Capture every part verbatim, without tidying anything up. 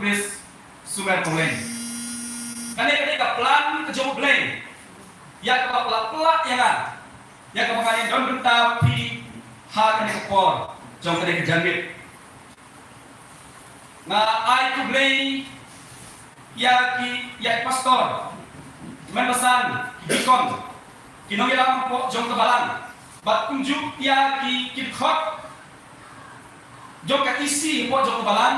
Khrist Sumer Paweng. Kane ka dei ka plan ka jong U Blei ïa kaba pla pla ïa nga, ïa kaba ngan ïadon bynta bad phi ha kane ka por jong kane ka janmiet. Nga ai khublei ïa ki, ïa ki pastor, ki mynbasan, ki deacon, ki nongïalam hapoh jong ka balang, bad kumjuh ïa ki, ki dkhot jong ka E C hapoh jong ka balang,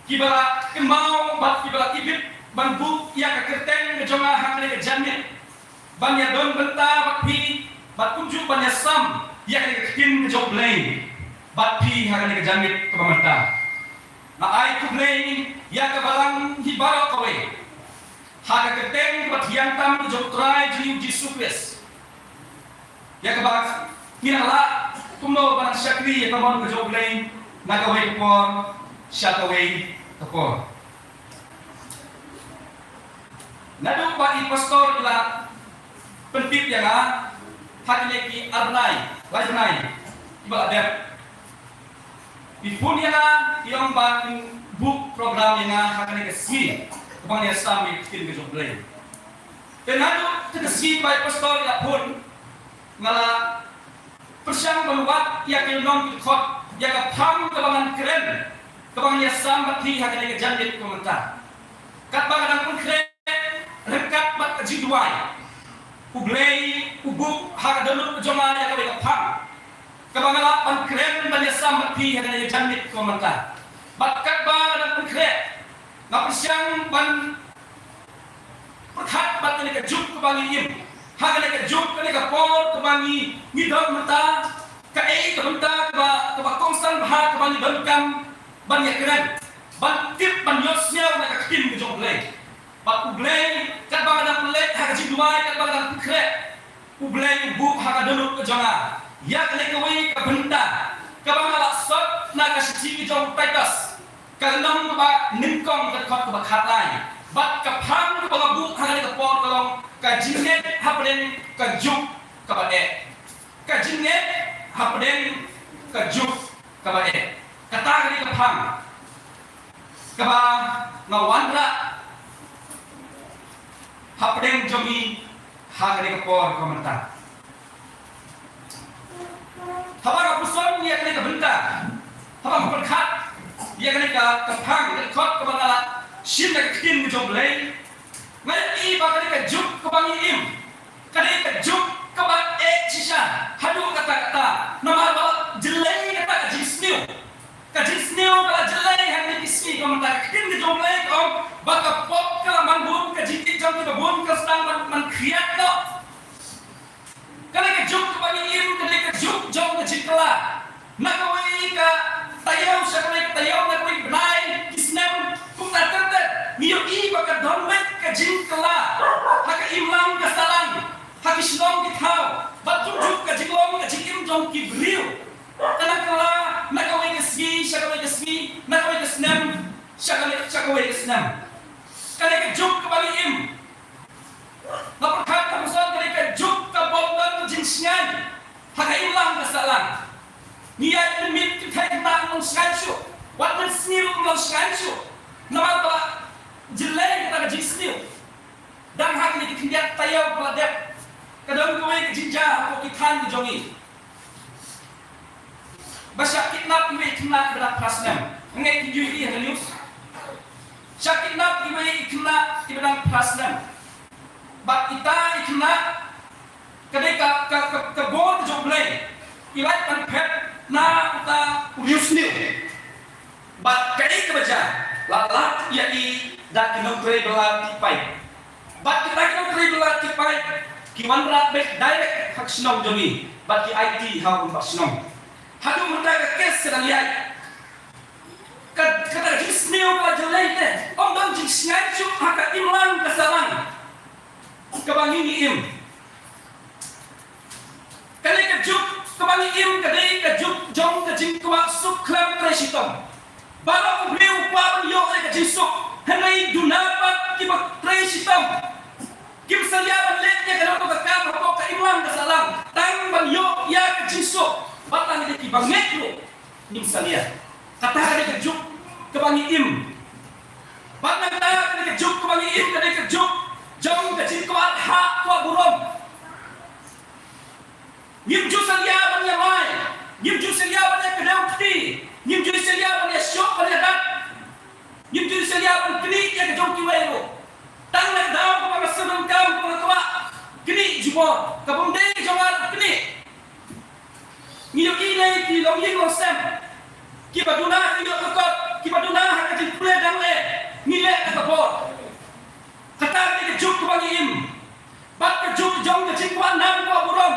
kiba la kynmaw bad kiba la ibit ban buh ïa ka kyrteng ka jong nga ha kane ka janmiet ban ïadon bynta bad phi, bad kumjuh ban ïasam ïa ka ktien ka jong U Blei bad phi ha kane ka janmiet kaba mynta. Nga ai khublei ïa ka balang hi baroh kawei ha ka kyrteng kaba thiang tam ka jong U Trai jong ngi U Jisu Khrist. Ïa kaba ngin lah kumno ban shakri ïa ka mon ka jong U Blei na kawei ka por sha kawei ka por. Naduh ba i pastor i la pyntip ïa nga ha kine ki ar bnai, lai bnai kiba la dep, i phone ïa nga, i ong ba in buh program ïa nga ha kane ka sngi kaba ngan ïasam ïa ka ktien ka jong U Blei. Te naduh kata ka sngi ba i pastor i la phone, nga la pyrshang ban wad ïa ki lynnong ki dkhot, ïa ka phang kaba ngan kren, kaba ngan ïasam bad phi ha kane ka janmiet kaba mynta. Katba nga dang pynkhreh ryngkat bad ka jingduwai, U Blei u buh ha ka dohnud ka jong nga ïa kawei ka phang kaba nga lah ban kren ban ïasam bad phi ha kane ka janmiet kaba mynta. Bad katba nga dang pynkhreh, nga pyrshang ban pyrkhat bad kane ka juk kaba ngi im, ha kane ka juk, kane ka por kaba ngi, ngi don mynta, kaei ka bynta kaba, kaba kongsan bha kaba ngi donkam ban ïakren, ban tip, ban ïohsngew na ka ktien ka jong U Blei. Bad U Blei, katba nga dang pynleit ha ka jingduwai, katba nga dang pynkhreh, U Blei u buh ha ka dohnud ka jong nga ïa kane kawei ka bynta kaba nga la sot na ka shithi ka jong u Titus, ka lynnong kaba nyngkong, ka dkhot kaba khatlai. Bad ka phang kaba nga buh ha kane ka por ka long ka jingngeit hapdeng ka juk kaba eh. Ka jingngeit hapdeng ka juk kaba eh. Kata ka dei ka phang kaba nga wanrah hapdeng jong ngi ha kane ka por kaba mynta. Haba nga pyrshang ïa kane ka bynta, haba nga pyrkhat ïa kane ka, ka phang, ka dkhot kaba nga la shim na ka ktien ka jong U Blei, nga ïohi ba kane ka juk kaba ngi im, ka dei ka juk kaba eh shisha haduh katta katta, namar ba la jyllei kata ka jingsniew. Ka jingsniew ka la jyllei ha kine ki sngi, ka mut ka ktien ka jong U Blei ka ong ba ka pop ka la man bun, ka jingkit jong kiba bun ka sdang man, man khriat noh. Kane ka juk kaba ngi im ka dei ka juk jong ka jingkylla. Na kawei ka taïew sha kawei ka taïew, na kawei ka bnai, ki snem, kumta ter ter, ngi ïohi ba ka don beit ka jingkylla ha ka imlang ka sahlang, ha ki shnong ki thaw, bad kumjuh ka jinglong ka jingim jong ki briew. Ka la kylla na kawei ka sngi sha kawei ka sngi, na kawei ka snem sha kawei, sha kawei ka snem. Kane ka juk kaba ngi im, nga pyrkhat, nga pyrshang, kane ka juk ka bym don ka jingshngaiñ ha ka imlang ka sahlang. Ngi ïaid mynmiet, kynthei khynnah ym long shngaiñ shuh, wat mynsngi ruh ym long shngaiñ shuh, namar ba la jyllei kata ka jingsniew. Dang ha kine ki khyndiat taïew ba la dep, ka don kawei ka jingjia hapoh ki thaiñ ki jong ngi, ba shah kidnap iwei i khynnah iba dang phra snem. Nga ngeit phi ju ïohi ha ka news. Shah kidnap iwei i khynnah iba dang phra snem. Bad ita i khynnah, ka dei ka, ka, ka, ka bor ka jong U Blei, i lait ban phet na uta u riewsniew. Bad kaei kaba jia, la lad ïa i da ki nongtrei bylla tih paip. Bad kita ki nongtrei bylla tih paip ki wanrah beit direct ha ka shnong jong ngi, bad ki aiti ha u rangbah shnong. Haduh mynta ka kes ka dang ïaid. Ka, kata ka jingsniew ka la jyllei te, ym don jingshngaiñ shuh ha ka imlang ka sahlang kaba ngi, ngi im. Kane ka juk kaba ngi im ka dei ka juk jong ka jingkwah suk khlem trei shitom. Baroh u briew u kwah ban ïoh ïa ka jingsuk, hynrei duna pat kiba trei shitom kim salia ban leh ïa kano kano ka kam hapoh ka imlang ka sahlang, tang ban ïoh ïa ka jingsuk. Bad tang ïa kiba ngeit ruh ngim salia. Kata ka dei ka juk kaba ngi im. jubor, ka bym dei ka jong nga ruh kane. Ngi ïohi lei ki longïing longsem kiba duna ha ka ïoh ka kot, kiba duna ha ka jingpule dang leh, ngi leh da ka bor. Kata ka dei ka juk kaba ngi im. Bad ka juk jong ka jingkwah nam kwah burom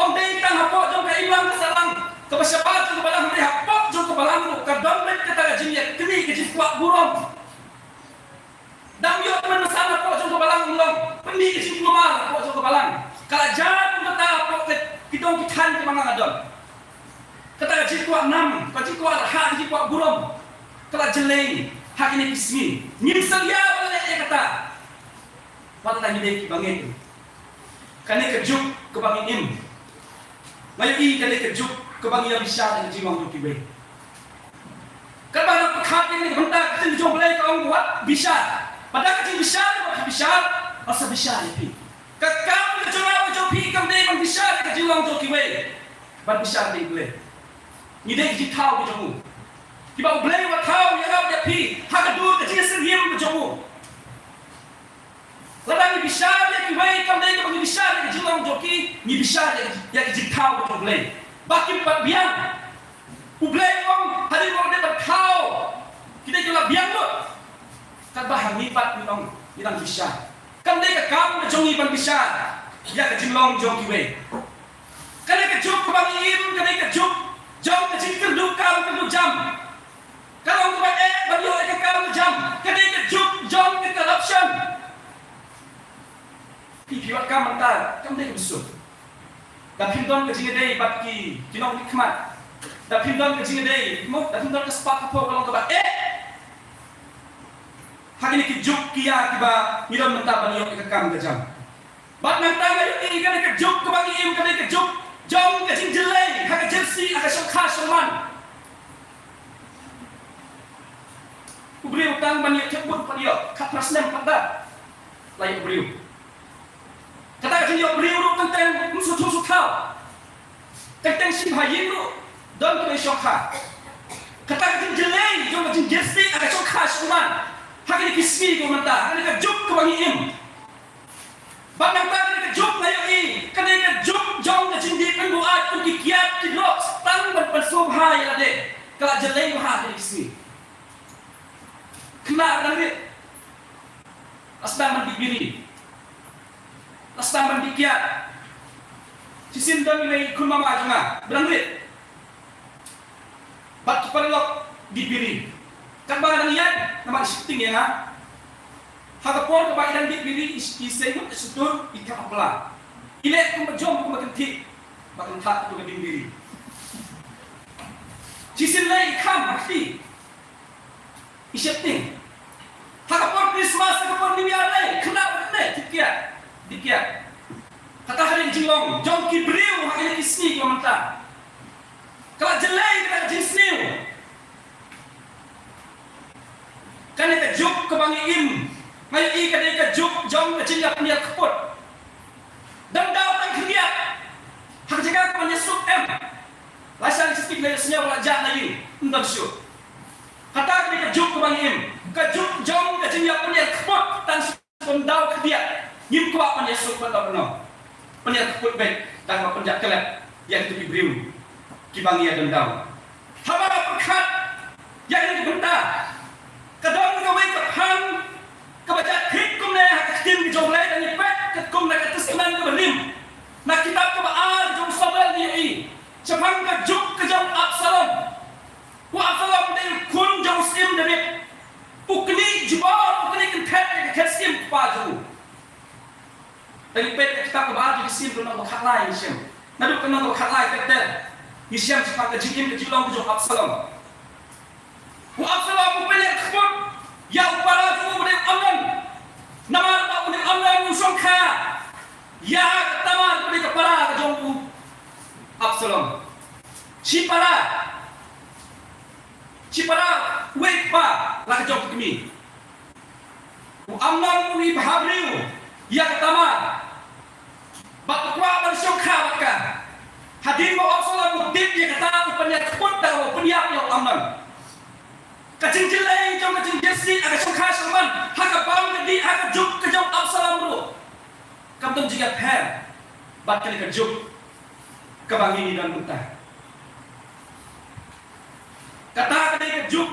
ym dei tang hapoh jong ka imlang ka sahlang kaba shabar jong ka balang, hynrei hapoh jong ka balang ruh ka don beit kata ka jingïakynduh, ka jingkwah burom. Dang ïoh tymmen basan hapoh jong ka balang, ym long pynmih ka jingkulmar hapoh jong ka balang. Ka la jan kata hapoh ki dong ki thaiñ kiba nga la don. Kata ka jingkwah nam, ka jingkwah rhah, ka jingkwah burom ka la jyllei ha kine ki sngi. Ngim salia ban leh ïa kata. Wat la ngi dei kiba ngeit. Kane ka juk kaba ngi im, nga ïohi kane ka juk kaba ngi ïa bishar ïa ka jinglong jong kiwei. Katba nga pyrkhat ïa kane ka bynta, ka ktien jong U Blei ka ong wat bishar. Bad da ka jingbishar, wat bishar, wat sa bishar ïa phi. Ka kam ka jong nga bad jong phi kam dei ban bishar ïa ka jinglong jong kiwei, ban bishar ïa U Blei. Ngi dei ki jingthaw ka jong u. Kiba U Blei u la thaw ïa nga bad ïa phi ha ka dur ka jingsyriem ka jong u. Lada ngi bishar ïa kiwei, kam dei kaba ngi bishar ïa ka jinglong jong ki, ngi bishar ïa ka, ïa ka jingthaw ka jong U Blei. Ba kim pat biang. U Blei u ong hadien ba u dei ban thaw, ki dei ki la biang lut. Katba ha ngi pat ngi ong ngi dang bishar. Kam dei ka kam ka jong ngi ban bishar ïa ka jinglong jong kiwei. Kane ka juk kaba ngi im, kane ka juk jong ka jingkyrduh kam kyrduh jam. Ka long kaba eh ban ïoh ïa ka kam ka jam. Kane ka juk jong ka corruption. Phi, phi wad kam mynta kam dei kaba suk. Da phim don ka jingïadei bad ki, ki nongmihkhmat, da phim don ka jingïadei mo, da phim don ka spah ka phew, ka long kaba eh. Ha kine ki juk ki ïa kiba ngi don mynta ban ïoh ïa ka kam ka jam. Bad nangta nga ïohi kane ka juk kaba ngi im, kane ka juk jong ka jingjyllei ha ka jersey, ha ka shongkha shongman. U briew tang ban ïoh thep vote pat ïoh, khatphra snem pat da la ïoh briew. Kata ka jingïoh briew ruh teng teng ym sngewthuh sngewthaw. Teng teng shim ha ïing ruh don kaba ïa shongkha. Kata ka jingjyllei jong ka jingjersey ha ka shongkha shongman ha kine ki sngi kiba mynta, ha kane ka juk kaba ngi im. Bad nangta kane ka juk nga ïohi, kane ka juk jong ka jingdih pynbuaid kum ki kiad ki drugs tang ban pynsngewbha ïa lade, ka la jyllei bha ha kine ki sngi. Khynnah ba dang rit la sdang ban dih biri, la sdang ban dih kiad. Shisien don ine i khun mama jong nga ba dang rit. Bad ki paralok dih biri. Katba nga dang ïaid namar i sheptieng ïa nga. Ha ka por kaba i dang dih biri, i, i seiwut, i sutur, i thep ha pla. I leh kumba jong, kumba kynthih ba kynthah kato ka ding biri. Shisien lei i kham ha kti. I sheptieng. Ha ka por Christmas, ha ka por New Year lei, khynnah ba dang dih kiad, dih kiad. Kata ha ka jinglong jong ki briew ha kine ki sngi kiba mynta. Ka la jyllei kata ka jingsniew. Kane ka juk kaba ngi im, nga ïohi ka dei ka juk jong ka jingïapynïar kput. Dang daw tang khyndiat ha ka jaka kaba ïasuk em. Lashai shi sngi la ïasngew la jah na ïing, ym don shuh. Kata ka dei ka juk kaba ngi im, ka juk jong ka jingïapynïar kput. Tang shu pyndaw khyndiat, ngim kwah ban ïasuk ban daw bynno. Pynïar kput beit tang ba pynjah klet ïa kito ki briew kiba ngi ïa don daw. Haba nga pyrkhat ïa kane ka bynta, ka don kawei ka phang kaba jia thik kumne ha ka ktien ka jong U Blei, da ngi peit katkum na ka Testament kaba rim, na kitab kaba ar jong Samuel ngi ïohi shaphang ka juk ka jong Absalom. U Absalom dei u khun jong u syiem David. U knieh jubor, u knieh kynthet ïa ka khet syiem kpa jong u. Tang ngi peit ka kitab kaba ar jong ki Syiem, ka lynnong ba khatlai ngi shem. Naduh ka lynnong ba khatlai ter ter ngi shem shaphang ka jingim ka jinglong ka jong u Absalom. U Absalom u pynïakynduh ïa u para jong u ba dei u Amnon. Namar ba u dei u Amnon u shongkha ïa ka Tamar ba dei ka para ka jong u Absalom. Shi para, shi para wei kpa la ka jong ka kmie. U Amnon u ïa bha briew ïa ka Tamar bad u kwah ban shongkha bad ka. Hadien ba u Absalom u tip ïa kata, u pynïakynduh da kaba u pynïap ïa u Amnon. Ka jingjyllei jong ka jingjersey ha ka shongkha shongman, ha ka bam ka dih, ha ka juk ka jong u Absalom ruh kam don jingïapher. bad kane ka juk kaba ngi ngi don mynta. Kata ka dei ka juk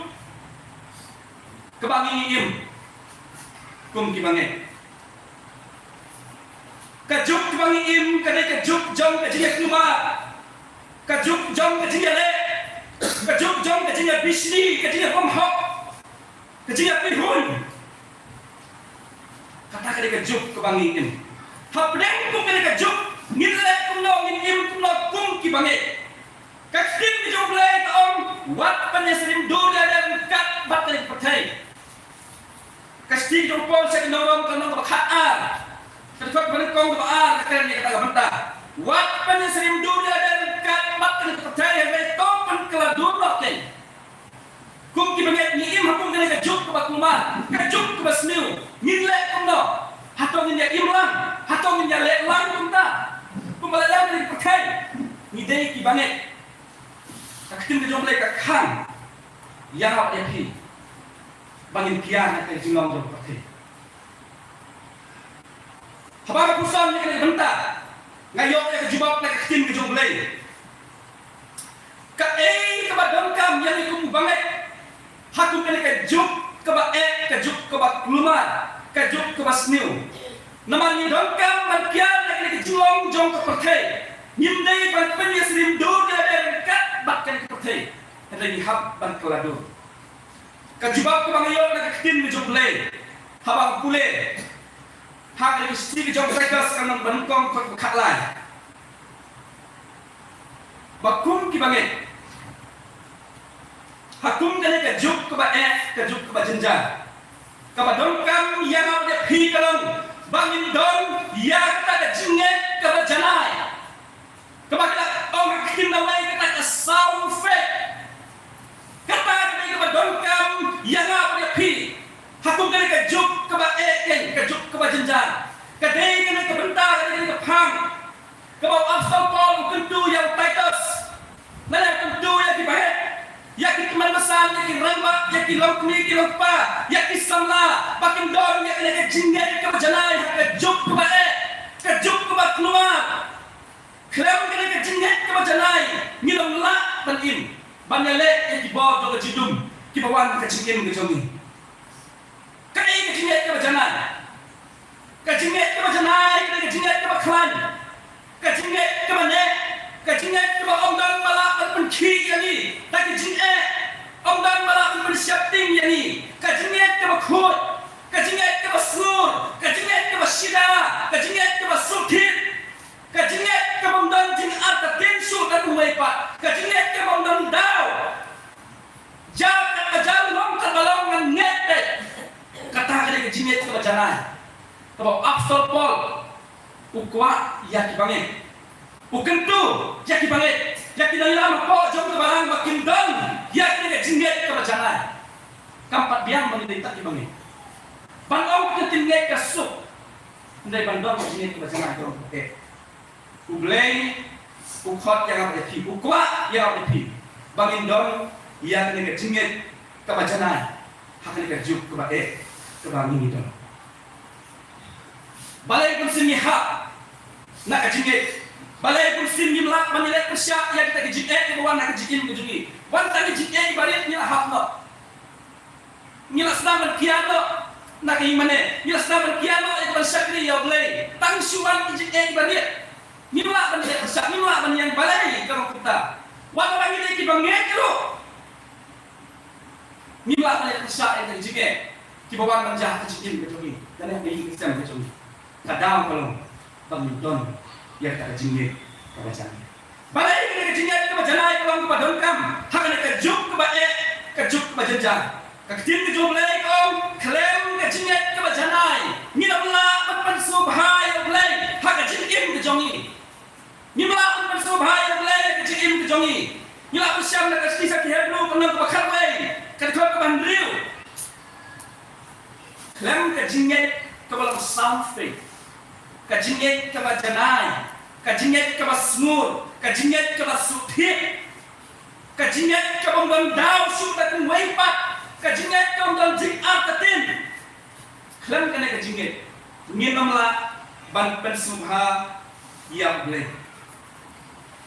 kaba ngi ngi im kum ki bangeit. Ka juk kaba ngi im ka dei ka juk jong ka jingïakhun, ka juk jong ka jingïaleh, ka juk jong ka jingïabishni, ka jingïabymhok, ka jingïapyrshah. Kata ka dei ka juk kaba ngi im. Hapdeng kum kane ka juk ngin leh kumno, ngin im kumno kum ki bangeit. Ka ktien ka jong U Blei ka ong, wat pynïasyriem dur ïa lade ryngkat bad kane ka pyrthei. Ka shithi ka jong u Paul sha ki nong Rom ka lynnong kaba khatar, ka dkhot kaba nyngkong, kaba ar ka kren ïa kata ka bynta. Wat pynïasyriem dur ïa lade ryngkat bad kane ka pyrthei, hynrei to pynkylla dur noh kein. Kum ki bangeit ngi im ha kum kane ka juk kaba kulmar, ka juk kaba sniew. Ngin leh kumno? Hato ngin ïa im lang? Hato ngin ïa leh lang kumta? Kumba la leh kane ka pyrthei. Ngi dei ki bangeit. Ka ktien ka jong U Blei ka khang ïa nga bad ïa phi ba ngin kiar na ka jinglong jong ka pyrthei. Haba nga pyrshang ïa kane ka bynta, nga ïoh ïa ka jubab na ka ktien ka jong U Blei. Kaei kaba donkam ïa ngi kum u bangeit ha kum kane ka juk kaba eh, ka juk kaba kulmar, ka juk kaba sniew? Namar ngi donkam ban kiar na kane ka jinglong jong ka pyrthei. Ngim dei ban pynïasyriem dur ïa lade ryngkat bad kane ka pyrthei, hynrei ngi hap ban kylla dur. Ka jubab kaba nga ïoh na ka ktien ka jong U Blei haba nga pule ha ka shithi ka jong u Titus ka lynnong ba nyngkong, dkhot ba khatlai, ba kum ki bangeit ha kum kane ka juk kaba eh, ka juk kaba jynjar, kaba donkam ïa nga bad ïa phi ka long ba ngin don ïa kata ka jingngeit kaba janai. Kaba ka ong ha ka ktien Nowei kata ka sound faith. Kata ka dei kaba donkam ïa nga bad ïa phi ha kum kane ka juk kaba eh kein, ka juk kaba jynjar. Ka dei kane ka bynta, ka dei kane ka phang kaba u Apostol Paul u kyntu ïa u Titus. Lane u kyntu ïa ki bangeit, ïa ki kmen basan, ïa ki rangbah, ïa ki longkmie ki longkpa, ïa ki samla, ba kin don ïa kane ka jingngeit kaba janai ha ka juk kaba eh, ka juk kaba kulmar. Khlem kane ka jingngeit kaba janai ngin ym lah ban im, ban ïaleh ïa ki bor jong ka jingdum kiba wan ha ka jingim ka jong ngi. Kaei ka jingngeit kaba janai? Ka jingngeit kaba janai ka dei ka jingngeit kaba khlaiñ, ka jingngeit kaba neh, ka jingngeit kaba ym don ba lah ban pynkhih ïa ngi da ka jingeh, ym don ba lah ban pynsheptieng ïa ngi. Ka jingngeit kaba khuid, ka jingngeit kaba sngur, ka jingngeit kaba shida, ka jingngeit kaba sngewthied. Ka jingngeit kaba ym don jingartatien shuh da uwei pat. Ka jingngeit kaba ym don daw. Jia katba jia, long katba long, ngan ngeit beit. Kata ka dei ka jingngeit kaba janai kaba u Apostol Paul u kwah ïa ki bangeit. U kyntu ïa ki bangeit, ïa ki nongïalam hapoh jong ka balang ba kin don ïa kane ka jingngeit kaba janai. Kam pat biang ba ngin dei tang ki bangeit ban ong ka jingngeit ka suk. Hynrei ban don ka jingngeit kaba janai ka long kaba eh. U Blei u khot ïa nga bad ïa phi, u kwah ïa nga bad ïa phi ba ngin don ïa kane ka jingngeit kaba janai ha kane ka juk kaba eh kaba ngi ngi don. Balei bunsien ngi hap na ka jingngeit? Balei bunsien ngim lah ban ïaleh pyrshah ïa kita ki jingeh kiba wan ha ka jingim ka jong ngi? Wan tang ki jingeh kiba rit ngi la hap noh. Ngi la sdang ban kiar noh na ka ïingmane, ngi la sdang ban kiar noh ïa ka ban shakri ïa U Blei. Tang shu wan ki jingeh kiba rit, ngim lah ban ïaleh pyrshah, ngim lah ban ïeng. Balei ka long kumta? Wat lada ngi dei kiba ngeit ruh, ngim lah ban ïaleh pyrshah ïa ka jingeh kiba wan ban jia ha ka jingim ka jong ngi, lane ha ka ïing ka sem ka jong ngi. Ka daw ka long ba ngin don ïa kata ka jingngeit kaba janai. Balei kane ka jingngeit kaba janai ka long kaba donkam ha kane ka juk kaba eh, ka juk kaba jynjar? Ka ktien ka jong U Blei ka ong, khlem ka jingngeit kaba janai ngin ym lah ban pynsngewbha ïa U Blei ha ka jingim ka jong ngi. Ngim lah ban pynsngewbha ïa U Blei ha ka jingim ka jong ngi. Ngi la pyrshang na ka shithi sha ki Hebru ka lynnong kaba khatwei, ka dkhot kaba hynriew. Khlem ka jingngeit kaba long sound faith, ka jingngeit kaba janai, ka jingngeit kaba sngur, ka jingngeit kaba sngewthied, ka jingngeit kaba ym don daw shuh da uwei pat, ka jingngeit kaba ym don jingartatien. Khlem kane ka jingngeit ngin ym lah ban pynsngewbha ïa U Blei.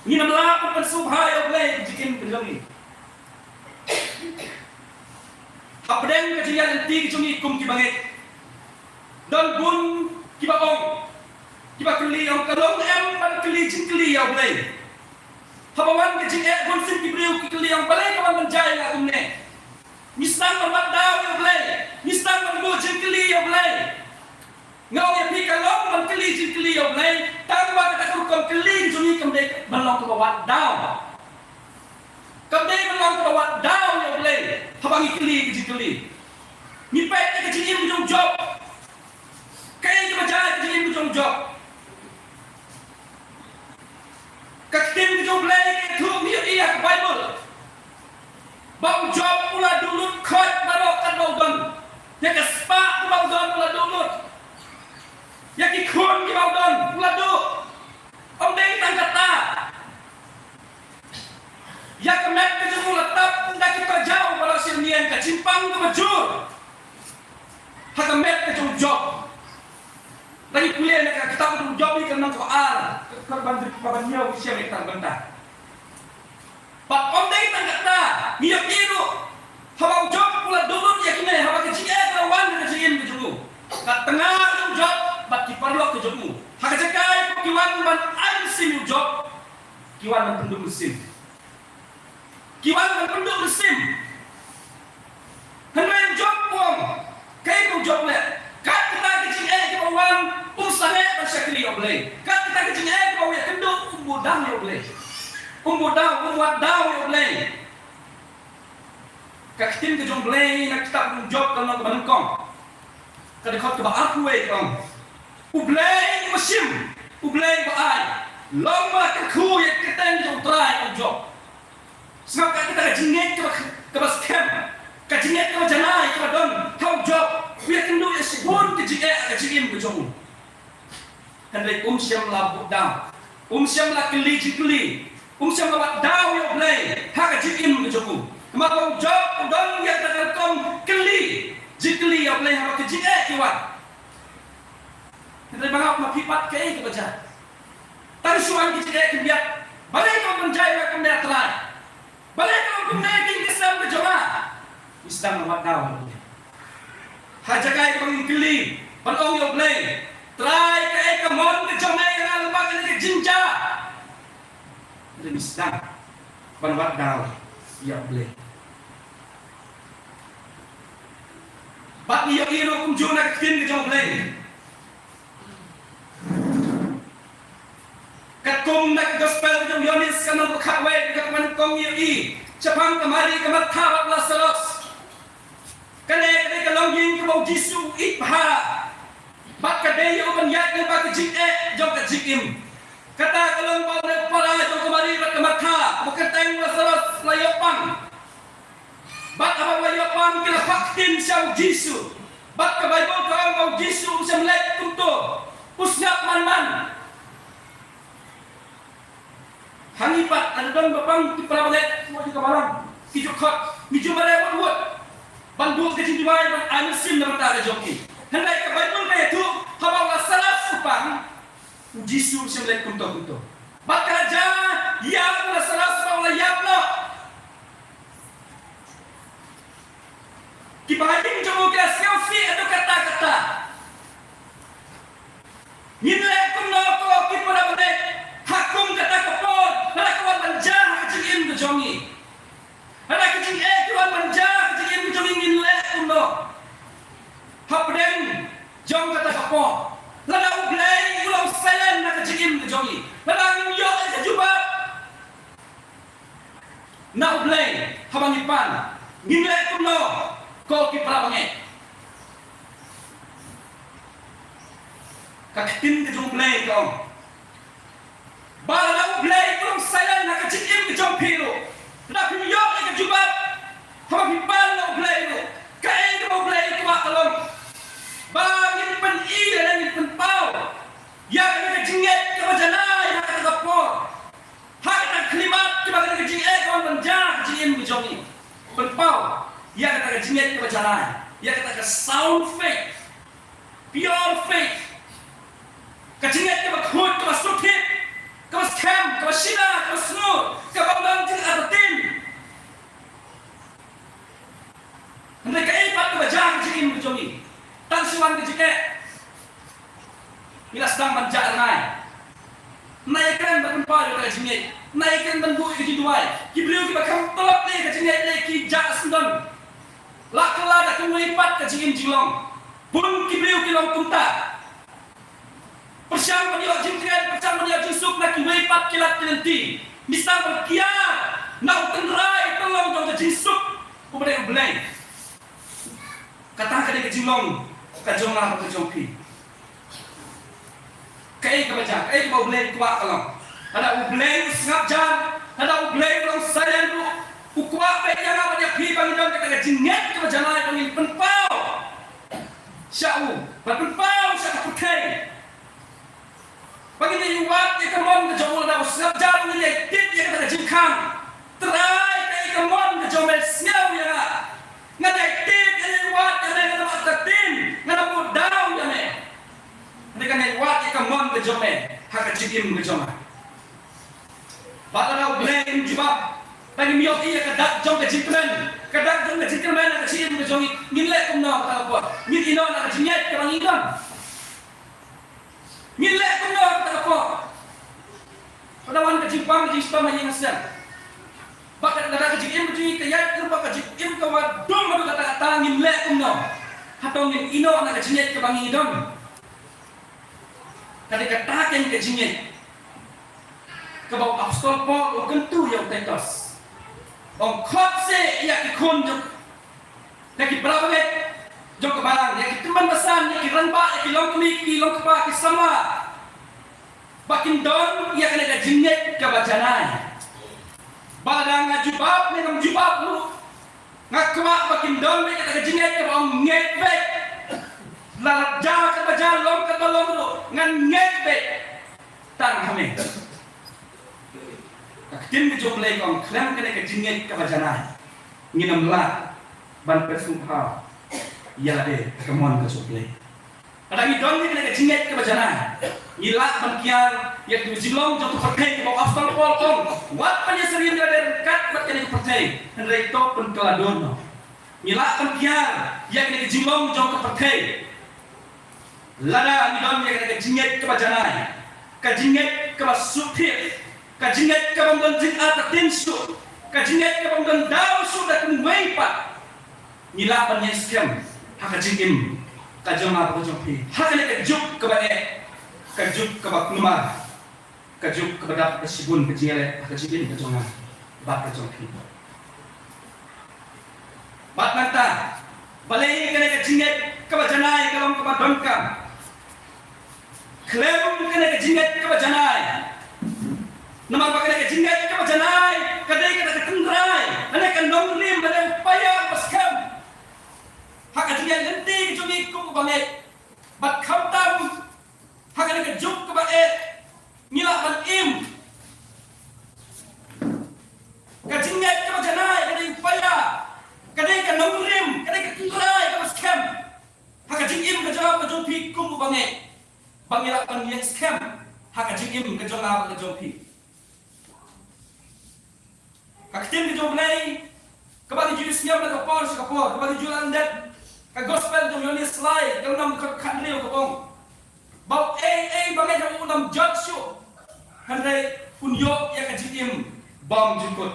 Ngin ym lah ban pynsngewbha ïa U Blei ka jingim ka jong ngi. Hapdeng ka jingïaid lynti ka jong ngi kum ki bangeit, don bun kiba ong, kiba kylli, ong, ka long em ban kylli jingkylli ïa U Blei? Haba wan ka jingeh, bunsien ki briew ki kylli, ong, balei ka wan ban jia ïa nga kumne? Ngi sdang ban wad daw ïa U Blei, ngi sdang ban buh jingkylli ïa U Blei. Nga ong ïa phi, ka long ban kylli jingkylli ïa U Blei tang ba kata ka rukom kylli ka jong ngi kam dei ban long kaba wad daw. Kam dei ban long kaba wad daw ïa U Blei haba ngi kylli ka jingkylli. Ngi peit ïa ka jingim ka jong u Job. Kaei kaba jia ha ka jingim ka jong u Job? Ka ktien ka jong U Blei ka ïathuh, ngi ïohi ha ka Baibl ba u Job u la duh lut khoit baroh katba u don. Ïa ka spah kaba u don u la duh lut. Ïa ki khun kiba u don u la duh. Ym dei tang kata, ïa ka met ka jong u la tap da ki pyrjaw baroh shi rmian, ka jingpang kaba jur ha ka met ka jong u Job. Lada ngi pule na ka kitab ka jong u Job, ka lynnong kaba ar, ka ban, ka ban ïa u shem ïa ka bynta. Bad ym dei tang kata, ngi ïohi ruh haba u Job u la duh lut ïa kine, haba ka jingeh ka la wan ha ka jingim ka jong u, ka tnga ka jong u Job bad ki paralok ka jong u, ha ka jaka ki wan ban ai mynsiem ïa u Job, ki wan ban pynduh mynsiem. Ki wan ban pynduh mynsiem. Hynrei u Job u ong, kaei ba u Job u leh? Kat kata ka jingeh kaba wan, um sangeh ban shakri ïa U Blei. Kat kata ka jingeh kaba u ïakynduh, um buh daw ïa U Blei. Um buh daw, um wad daw ïa U Blei. Ka ktien ka jong U Blei na ka kitab ka jong u Job, ka lynnong kaba nyngkong, ka dkhot kaba arphew wei ka ong, U Blei uba shim, U Blei uba ai, long ba la kyrkhu ïa ka kyrteng jong U Trai, ong u Job. Sngap, kat kata ka jingngeit kaba, kaba skhem, ka jingngeit kaba janai kaba don ha u Job, u ïakynduh ïa shibun ka jingeh ha ka jingim ka jong u. Hynrei um shym la buh daw, um shym la kylli jingkylli, um shym la wad daw ïa U Blei ha ka jingim ka jong u. Namar ba u Job u don ïa kata ka rukom kylli jingkylli ïa U Blei haba ka jingeh ki wan. Hynrei ba nga ong ma phi pat, kaei kaba jia? Tang shu wan ki jingeh ki biang. Balei ka wan ban jia ïa nga kumne, A Trai? Balei ka long kumne ïa ka jingïaseng ka jong nga? Ngi sdang ban wad daw. Ha jaka kaba ngin kylli, ban ong ïa U Blei, Trai, kaei ka mon ka jong me ïa nga lyngba kane ka jingjia? Ngi sdang ban wad daw ïa U Blei. Bad ngi ïohi ruh kumjuh na ka ktien ka jong U Blei. Katkum na ka gospel ka jong u Ïoannis ka lynnong kaba khatwei, ka dkhot kaba nyngkong, ngi ïohi shaphang ka Mari, ka Martha bad u Lasaros. Kane ka dei ka longïing kaba u Jisu u ïeit bha, bad ka dei ïa u ban ïaid lyngba ka jingeh jong ka jingim. Kata ka long ba u nongpara jong ka Mari bad ka Martha, uba kyrteng u Lasaros, la ïoh pang. Bad haba u la ïoh pang, ki la phah ktien sha u Jisu. Bad ka Baibl ka ong ba u Jisu um shym leit kumto, u sngap man man. Ha ngi pat, lada don ba pang ki para bangeit, ki ju khot, ngi ju mareh wut wut ban buh ka jingduwai, ban ai mynsiem na ka bynta ka jong ki. Hynrei ka Baibl ka ïathuh, haba u Lasaros u pang, u Jisu um shym leit kumto kumto. Bad ka la jia ïa u Lasaros ba u la ïap noh. Ki bahaïing jong u ki la sngewsih haduh katta katta. Ngin leh kumno, ko ki para bangeit, ha kum kata ka por, lada ka wan ban jia ha ka jingim ka jong ngi? Lada ka jingeh ka wan ban jia ha ka jingim ka jong ngi, ngin leh kumno hapdeng jong kata ka por? Lada U Blei u long silent ha ka jingim ka jong ngi, lada ngim ïoh ïa ka jubab na U Blei haba ngi pan, ngin leh kumno, ko ki para bangeit? Ka ktien ka jong U Blei ka ong ba lada U Blei u long silent ha ka jingim ka jong phi ruh, lada phim ïoh ïa ka jubab haba phi pan na U Blei ruh, kaei kaba U Blei u kwah ka long ba ngin pyni lane ngin pynpaw ïa kane ka jingngeit kaba janai ha kata ka por. Ha kata ka khyllipmat, kaba kane ka jingeh ka wan ban jia ha ka jingim ka jong ngi. Pynpaw ïa kata ka jingngeit kaba janai, ïa kata ka sound faith, pure faith, ka jingngeit kaba khuid, kaba sngewthuh, Kaba skhem, kaba shida, kaba sngur, kaba ym don jingartatien. Hynrei kaei pat kaba jia ha ka jingim ka jong ngi? Tang shu wan ka jingeh, ngi la sdang ban jah rngai. Nai ïakren ban pynpaw ïa ka jingngeit. Nai ïakren ban buh ïa ka jingduwai. Ki briew kiba kham tulop lei ka jingngeit lei ki jah syndon. La kylla da kawei pat ka jingim jinglong. Bun ki briew ki long kumta. Pyrshang ban ïoh jingkren, pyrshang ban ïoh jingsuk na kiwei pat ki lad ki lynti. Ngi sdang ban kiar na u tynrai tynlong jong ka jingsuk, uba dei U Blei. Kata ka dei ka jinglong ka jong nga bad ka jong phi. Kaei kaba jia, kaei kaba U Blei u kwah ka long? Lada U Blei u sngap jar, lada U Blei u long silent ruh, u kwah beit ïa nga bad ïa phi ba ngin don kata ka jingngeit kaba janai ba ngin pynpaw sha u, ban pynpaw sha ka pyrthei. Ba ngin ïa wad ïa ka mon ka jong u, lada u sngap jar ngin ïa tied ïa kata ka jingkhang. Trai, kaei ka mon ka jong me, sngew ïa nga. Ngan ïa tied, ngan ïa wad ïa me, ngan ym artatien, ngan ym buh daw ïa me. Hynrei ngan ïa wad ïa ka mon ka jong me ha ka jingim ka jong nga. Bad lada U Blei um jubab, ba ngim ïohi ïa ka dak jong ka jingkmen, ka dak jong ka jingkmen ha ka jingim ka jong ngi, ngin leh kumno ha kata ka por? Ngin ïehnoh na ka jingngeit kaba ngi don? Ngin leh kumno ha kata ka por? Lada wan ka jingpang ka jingshitom ha ïing ha sem, bad ka, lada ka jingim ka jong ngi ka ïaid lem bad ka jingim kaba dum haduh katta katta, ngin leh kumno? Hato ngin ïehnoh na ka jingngeit kaba ngi don? Ka dei kata keiñ ka jingngeit kaba u Apostol Paul u kyntu ïa u Titus. Ong, khot seh ïa ki khun jong, ïa ki para bangeit jong ka balang, ïa ki tymmen basan, ïa ki rangbah, ïa ki longkmie, ki longkpa, ki samla, ba kin don ïa kane ka jingngeit kaba janai. Ba lada nga jubab ne ngam jubab ruh, nga kwah ba kin don beit kata ka jingngeit kaba ong ngeit beit. La jia kaba jia, long kaba long ruh, ngan ngeit beit tang ha me. Ka ktien ka jong U Blei ka ong, khlem kane ka jingngeit kaba janai, ngin ym lah ban pynsngewbha ïa lade ha ka mon ka jong U Blei. Lada ngi don ïa kane ka jingngeit kaba janai, ngi lah ban kiar ïa ka jinglong jong ka pyrthei, kaba u Apostol Paul u ong, wat ban ïasyriem ïa lade ryngkat bad kane ka pyrthei, hynrei to pynkylla dur noh. Ngi lah ban kiar ïa kane ka jinglong jong ka pyrthei lada ngi don ïa kane ka jingngeit kaba janai, ka jingngeit kaba sngewthuh, ka jingngeit kaba ym don jingartatien shuh, ka jingngeit kaba ym don daw shuh da kumwei pat. Ngi lah ban ïeng skhem ha ka jingim ka jong nga bad ka jong phi ha kane ka juk kaba eh, ka juk kaba kulmar, ka juk kaba dap da shibun ka jingïaleh ha ka jingim ka jong nga bad ka jong phi. Bad nangta, balei kane ka jingngeit kaba janai ka long kaba donkam? Khlem kane ka jingngeit kaba janai. Namar ba kane ka jingngeit kaba janai ka dei kata ka tynrai, kane ka nongrim, kane u paia uba skhem ha ka jingïaid lynti ka jong ngi kum u bangeit. Bad khamtam ha kane ka juk kaba eh, ngi lah ban im. Ka jingngeit kaba janai ka dei u paia, ka dei ka nongrim, ka dei ka tynrai kaba skhem ha ka jingim ka jong nga bad ka jong phi kum u bangeit, ba ngi lah ban ïeng skhem ha ka jingim ka jong nga bad ka jong phi. Ka ktien ka jong U Blei kaba ngi ju sngap na ka por sha ka por, kaba ngi ju lyndet, ka Gospel jong u Ïoannis lai, ka lynnong khathynriew, ka ong ba uei uei ba ngeit ha u um jot shuh, hynrei un ïoh ïa ka jingim bymjukut.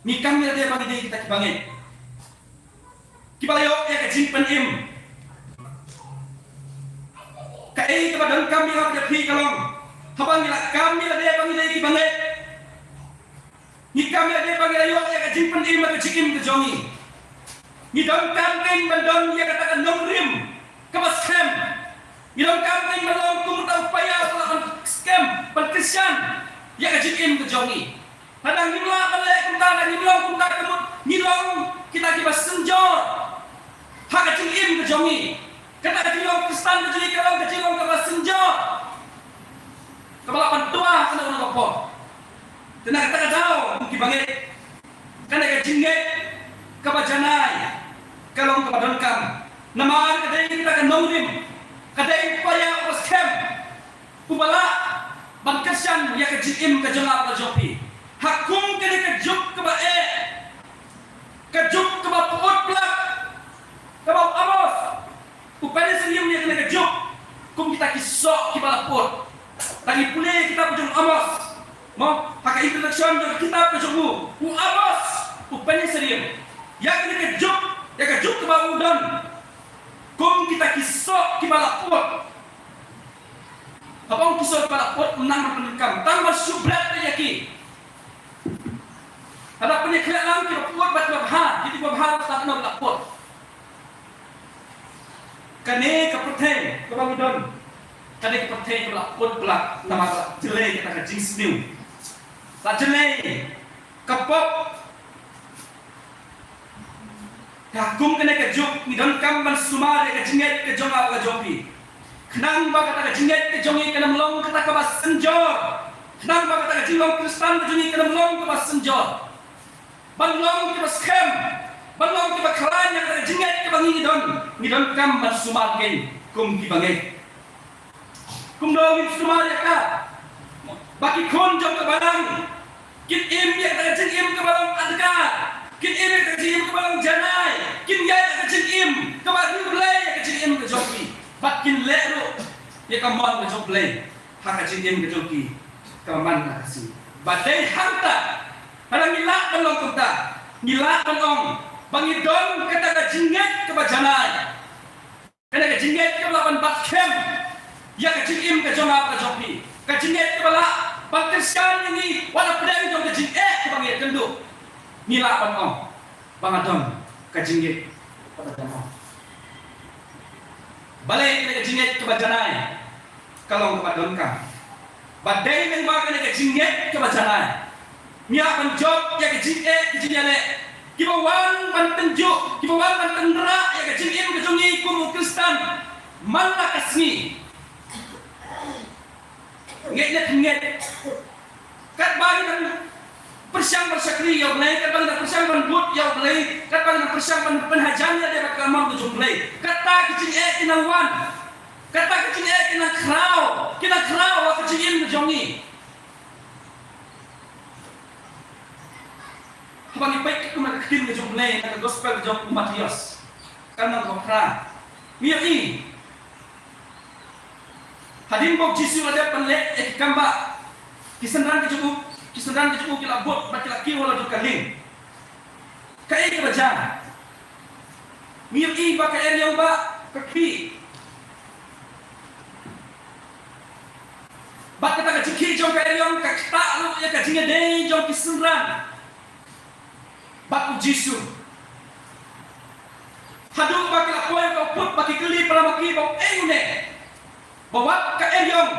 Ngi kam ïa lade ba ngi dei kita ki bangeit kiba la ïoh ïa ka jingpynim. Kaei kaba donkam ïa nga bad ïa phi ka long, haba ngi la kam ïa lade ba ngi dei ki bangeit, ngi kam ïa lade ba ngi la ïoh ïa ka jingpynim ha ka jingim ka jong ngi, ngi donkam kein ban don ïa kata ka nongrim kaba skhem. Ngi donkam kein ban long kum uta u paia uba lah ban skhem, ban kyrshan ïa ka jingim ka jong ngi. Lada ngim lah ban leh kumta, lada ngim long kumta, ka mut ngi long kita kiba synjor ha ka jingim ka jong ngi. Kata ka jinglong Khristan ka jong ngi ka long ka jinglong kaba synjor, kaba lah ban twa ha kano kano ka por. Te na kata ka daw, kum ki bangeit, kane ka jingngeit kaba janai ka long kaba donkam. Namar ka dei kata ka nongrim, ka dei u paia uba skhem, Uba lah ban kyrshan ïa ka jingim ka jong nga bad ka jong phi. Ha kum kane ka juk kaba eh, ka juk kaba pyut pla, kaba u Amos u pynïasyriem ïa kane ka juk kum kita ki soh kiba la pyut. Tang ngi pule kitab jong u Amos, mo, ha ka introduction jong ka kitab ka jong u, u Amos u pynïasyriem ïa kane ka juk, ïa ka juk kaba u don kum kita ki soh kiba la pyut. Haba ong ki soh kiba la pyut, ym nang ban pyndonkam, tang ban shu bret ïa ki. Haba pynïakhleh lang kiba pyut bad kiba bha, kito kiba bha tang ban la pyut. Kane ka pyrthei kaba ngi don, kane ka pyrthei kaba la pyut bha, namar la jlei kata ka jingsniew, la jlei ka pop. Te ha kum kane ka juk ngi donkam ban sumar ïa ka jingngeit ka jong nga bad ka jong phi, khnang ba kata ka jingngeit ka jong ngi kan ym long kata kaba synjor, khnang ba kata ka jinglong Khristan ka jong ngi kan ym long kaba synjor. Ban long kiba skhem, ban long kiba khlaiñ ïa kata ka jingngeit kaba ngi don, ngi donkam ban sumar kein kum kiba ngeit. Kumno ngin sumar ïa ka? Ba ki khun jong ka balang kin im ïa kata ka jingim kaba long adkar, kin im ïa kata ka jingim kaba long janai, kin ïaid ïa ka jingim kaba riewblei ïa ka jingim ka jong ki, bad kin leh ruh ïa ka mon ka jong U Blei ha ka jingim ka jong ki kaba man la ka sngi. Ba dei hangta, haba ngi lah ban long kumta, ngi lah ban ong ba ngi don kata ka jingngeit kaba janai. Kane ka jingngeit kaba lah ban bat khem ïa ka jingim ka jong nga bad ka jong phi. Ka jingngeit kaba lah ban kyrshan ïa ngi wat hapdeng jong ka jingeh kaba ngi ïakynduh. Ngi lah ban ong ba nga don ka jingngeit kaba janai. Balei kane ka jingngeit kaba janai ka long kaba donkam? Ba dei lyngba kane ka jingngeit kaba janai ngi hap ban jop ïa ka jingeh ka jingïaleh kiba wan ban tynjuh, kiba wan ban tynrah ïa ka jingim ka jong ngi kum u Khristan man la ka sngi. Ngeit ne phin ngeit, katba ngi dang pyrshang ban shakri ïa U Blei, katba ngi dang pyrshang ban bud ïa U Blei, katba ngi dang pyrshang ban pynhajan ïalade bad ka mon ka jong U Blei, kata ki jingeh ki nang wan. Kata ki jingeh ki nang khraw, ki nang khraw ha ka jingim ka jong ngi. Haba ngi peit kumba ka ktien ka jong U Blei na ka gospel ka jong u Mathaios, ka lynnong kaba phra, ngi ïohi hadien ba u Jisu u la dep ban leh ïa ki kambah, ki synran ka jong u, ki synran ka jong u ki la bud bad ki la kiew ha la jong ka lieng. Kaei kaba jia? Ngi ïohi ba ka eriong bah ka khih, bad kata ka jingkhih jong ka eriong ka ktah ruh ïa ka jingïadei jong ki synran bad u Jisu. Haduh ba ki la poi ka u put, ba ki kylli para ma ki ba uei une ba wat ka eriong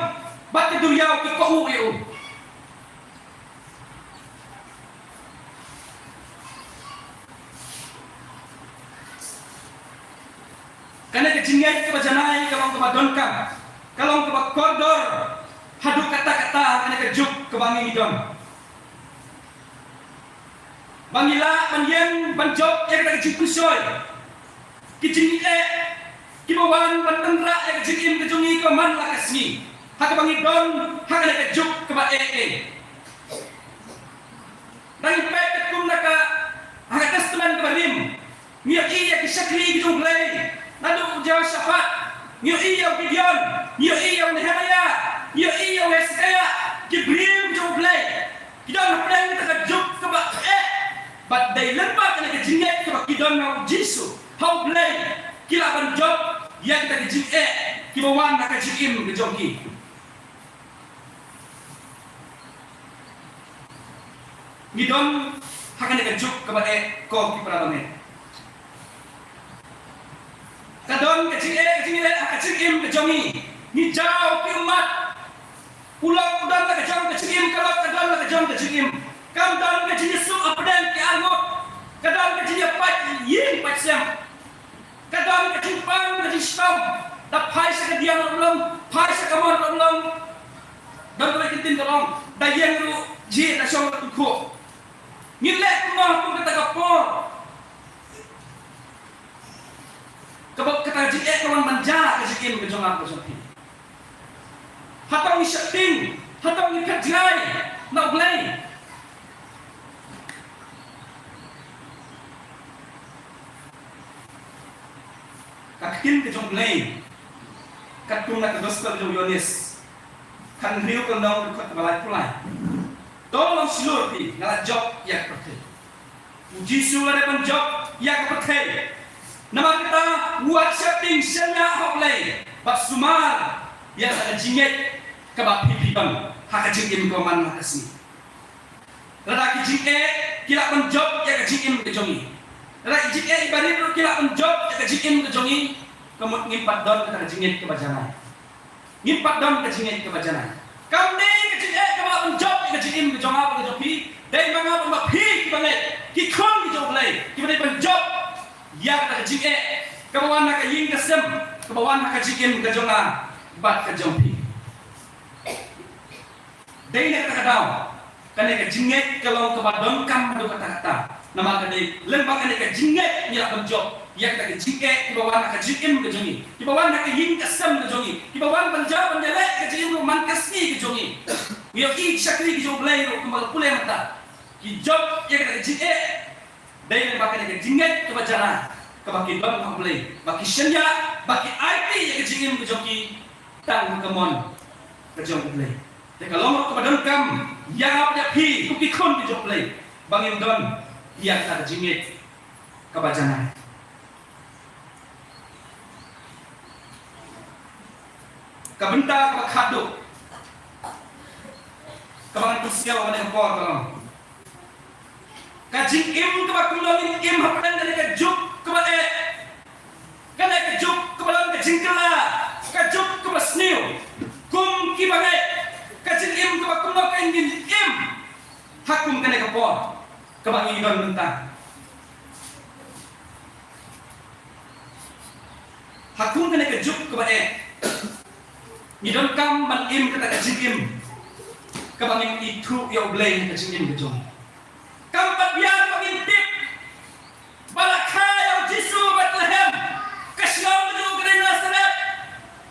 bad ka duriaw ki kohuh ïa u. Kane ka jingngeit kaba janai ka long kaba donkam, ka long kaba kordor haduh katta katta ha kane ka juk kaba ngi don. Ba ngi lah ban ïeng ban jop ïa kata ka jingpynshoi, ki jingeh kiba wan ban tynrah ïa ka jingim ka jong ngi kaba man la ka sngi, ha kaba ngi don ha kane ka juk kaba eh eh. Ngi peit katkum na ka, ha ka Testament kaba rim, ngi ïohi ïa ki shakri ki jong U Blei, naduh u Jehoshaphat, ngi ïohi ïa u Gideon, ngi ïohi ïa u Nehemiah, ngi ïohi ïa u Hesekiah, ki briew ki jong U Blei. Ki don hapdeng kata ka juk kaba eh, bad dei lyngba kane ka jingngeit kaba ki don ha u Jisu, ha U Blei, ki lah ban jop ïa kita ki jingeh kiba wan ha ka jingim ka jong ki. Ngi don ha kane ka juk kaba eh, ko ki para bangeit. Ka don ka jingeh, ka jingeh ha ka jingim ka jong ngi. Ngi jaw ki ummat. U lok u don la ka jong ka jingim, ka lok ka don la ka jong ka jingim. Kam don ka jingïasuk hapdeng ki arngut. Ka don ka jingïapait ïing pait sem. Ka don ka jingpang ka jingshitom. Da phai sha ka diang ruh long, phai sha ka mon ruh long. Don kawei ka ktien ka long, da ïeng ruh jhieh, da shong ruh khuh. Ngin leh kumno ha kum kata ka por? Kaba kata ka jingeh ka wan ban jia ha ka jingim ka jong nga ka jong phi. Hato ngi sheptieng, hato ngi phet jngai na U Blei? Ka ktien ka jong U Blei, katkum na ka gospel jong u Ïoannis, khathynriew ka lynnong, dkhot kaba laiphew lai. To long shlur phi, nga la jop ïa ka pyrthei. U Jisu u la dei ban jop ïa ka pyrthei. Namar kata, wat sheptieng, shaniah ha U Blei bad sumar ïa ka jingngeit kaba phi phi don ha ka jingim kaba man la ka sngi. Lada ki jingeh ki lah ban jop ïa ka jingim ka jong ngi, lada ki jingeh iba rit ruh ki lah ban jop ïa ka jingim ka jong ngi, ka mut ngim pat don kata ka jingngeit kaba janai. Ngim pat don ka jingngeit kaba janai. Kam dei ka jingeh kaba lah ban jop ïa ka jingim ka jong nga bad ka jong phi. Dei ma nga bad ma phi kiba ngeit, ki khun ki jong U Blei, kiba dei ban jop ïa kata ka jingeh kaba wan ha ka ïing ka sem, kaba wan ha ka jingim ka jong nga bad ka jong phi. Dei na kata ka daw, kane ka jingngeit ka long kaba donkam haduh katta katta. Namar ka dei lem bad kane ka jingngeit ngi lah ban jop ïa kata ka jingeh kiba wan ha ka jingim ka jong ngi, kiba wan ha ka ïing ka sem ka jong ngi, kiba wan ban jaw ban ïaleh ka jingim ruh man ka sngi ka jong ngi. Ngi ïohi ki shakri ki jong U Blei ruh kumba la pule mynta, ki jop ïa kata ka jingeh. Dei lyngba kane ka jingngeit kaba jana kaba ki don ha U Blei, ba ki shaniah, ba ki aiti ïa ka jingim ka jong ki tang ha ka mon ka jong U Blei. Te ka long ruh kaba donkam ïa nga bad ïa phi kum ki khun ki jong U Blei, ba ngin don ïa kata ka jingngeit kaba jana. Ka bynta kaba khatduh kaba ngan pynsiaw ha kane ka por ka long ka jingim kaba kumno ngin im hapdeng kane ka juk kaba eh, kane ka juk kaba long ka jingkylla, ka juk kaba sniew. Kum kiba ngeit, ka jingim kaba kumno ka ngin im ha kum kane ka por kaba ngi don mynta. Ha kum kane ka juk kaba eh, ngi donkam ban im kata ka jingim kaba ngin ithuh ïa U Blei ha ka jingim ka jong ngi. Kam pat biang ba ngin tip ba la kha ïa U Jisu ha Bethlehem, ka shnong ka jong u ka dei Nasareth.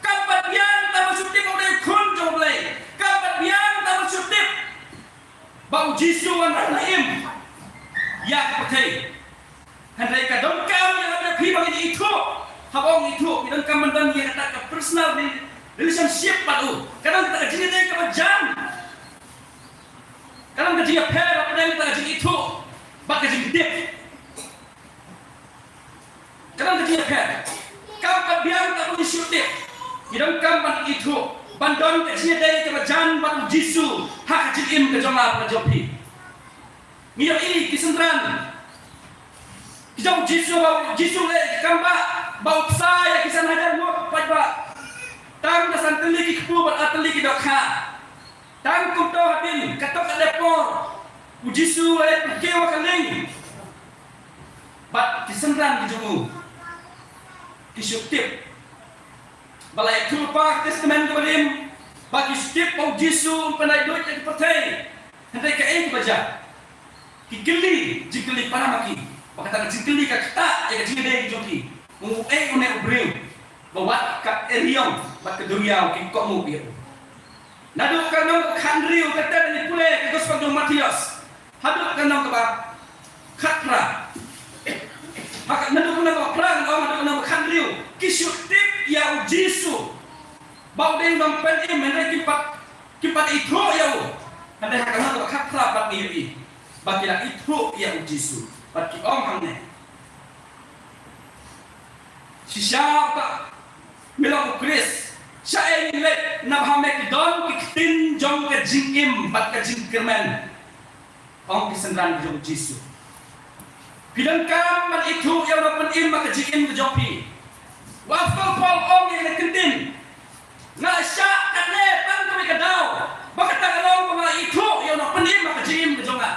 Kam pat biang ba ngi shu tip ba u dei u Khun jong U Blei. Kam pat biang ba ngi shu tip ba U Jisu u wanrah na im ïa ka pyrthei. Hynrei ka donkam ïa nga bad ïa phi ba ngin ithuh. Haba ong ithuh, ngi donkam ban don ïa kata ka personal re-, relationship bad u. Ka don kata ka jingïadei kaba jan. Ka don ka jingïapher hapdeng kata ka jingithuh bad ka jingtip. Ka don ka jingïapher. Kam pat biang ba ngi shu tip. Ngi donkam ban ithuh, ban don ka jingïadei kaba jan bad U Jisu ha ka jingim ka jong nga bad ka jong phi. Ngi ïohi ki synran ki jong U Jisu, ba U Jisu u leh ïa ki kam bah, ba u bsa ïa ki san hajar ngut paidbah. Tang da san tylli ki kpu bad ar tylli ki dohkha. Tang kumto hadien, katto katne por, U Jisu u la leit pyrkiew ha ka lieng bad ki synran ki jong u. Ki shu tip ba la ïathuhlypa ka Testament kaba rim, ba ki shu tip ba U Jisu un pynlait luid ïa ka pyrthei. Hynrei kaei kaba jia? Ki kylli jingkylli para ma ki, ba kata ka jingkylli ka ktah ïa ka jingïadei ka jong ki. Uei une u briew ba wat ka eriong bad ka duriaw ki kohnguh ïa u? Naduh ka lynnong kaba khathynriew, kata ngi pule ka Gospel jong u Mathaios, haduh ka lynnong kaba khatphra. Ha ka, naduh ka lynnong kaba phra ngan ong haduh ka lynnong kaba khathynriew, ki shu tip ïa U Jisu ba u dei u nongpynim, hynrei kim pat, kim pat ithuh ïa u. Hynrei ha ka lynnong kaba khatphra pat ngi ïohi ba ki la ithuh ïa U Jisu bad ki ong hangne: Shisha uta me long U Khrist. Shaei ngin leit, naba ha me ki don ki ktien jong ka jingim bad ka jingkyrmen. Ong ki synran ki jong U Jisu, phi donkam ban ithuh ïa u nongpynim ha ka jingim ka jong phi. U Apostol Paul ong ïa kane ka ktien: Nga la shah katne tang kawei ka daw, ba kata ka long ba nga la ithuh ïa u nongpynim ha ka jingim ka jong nga.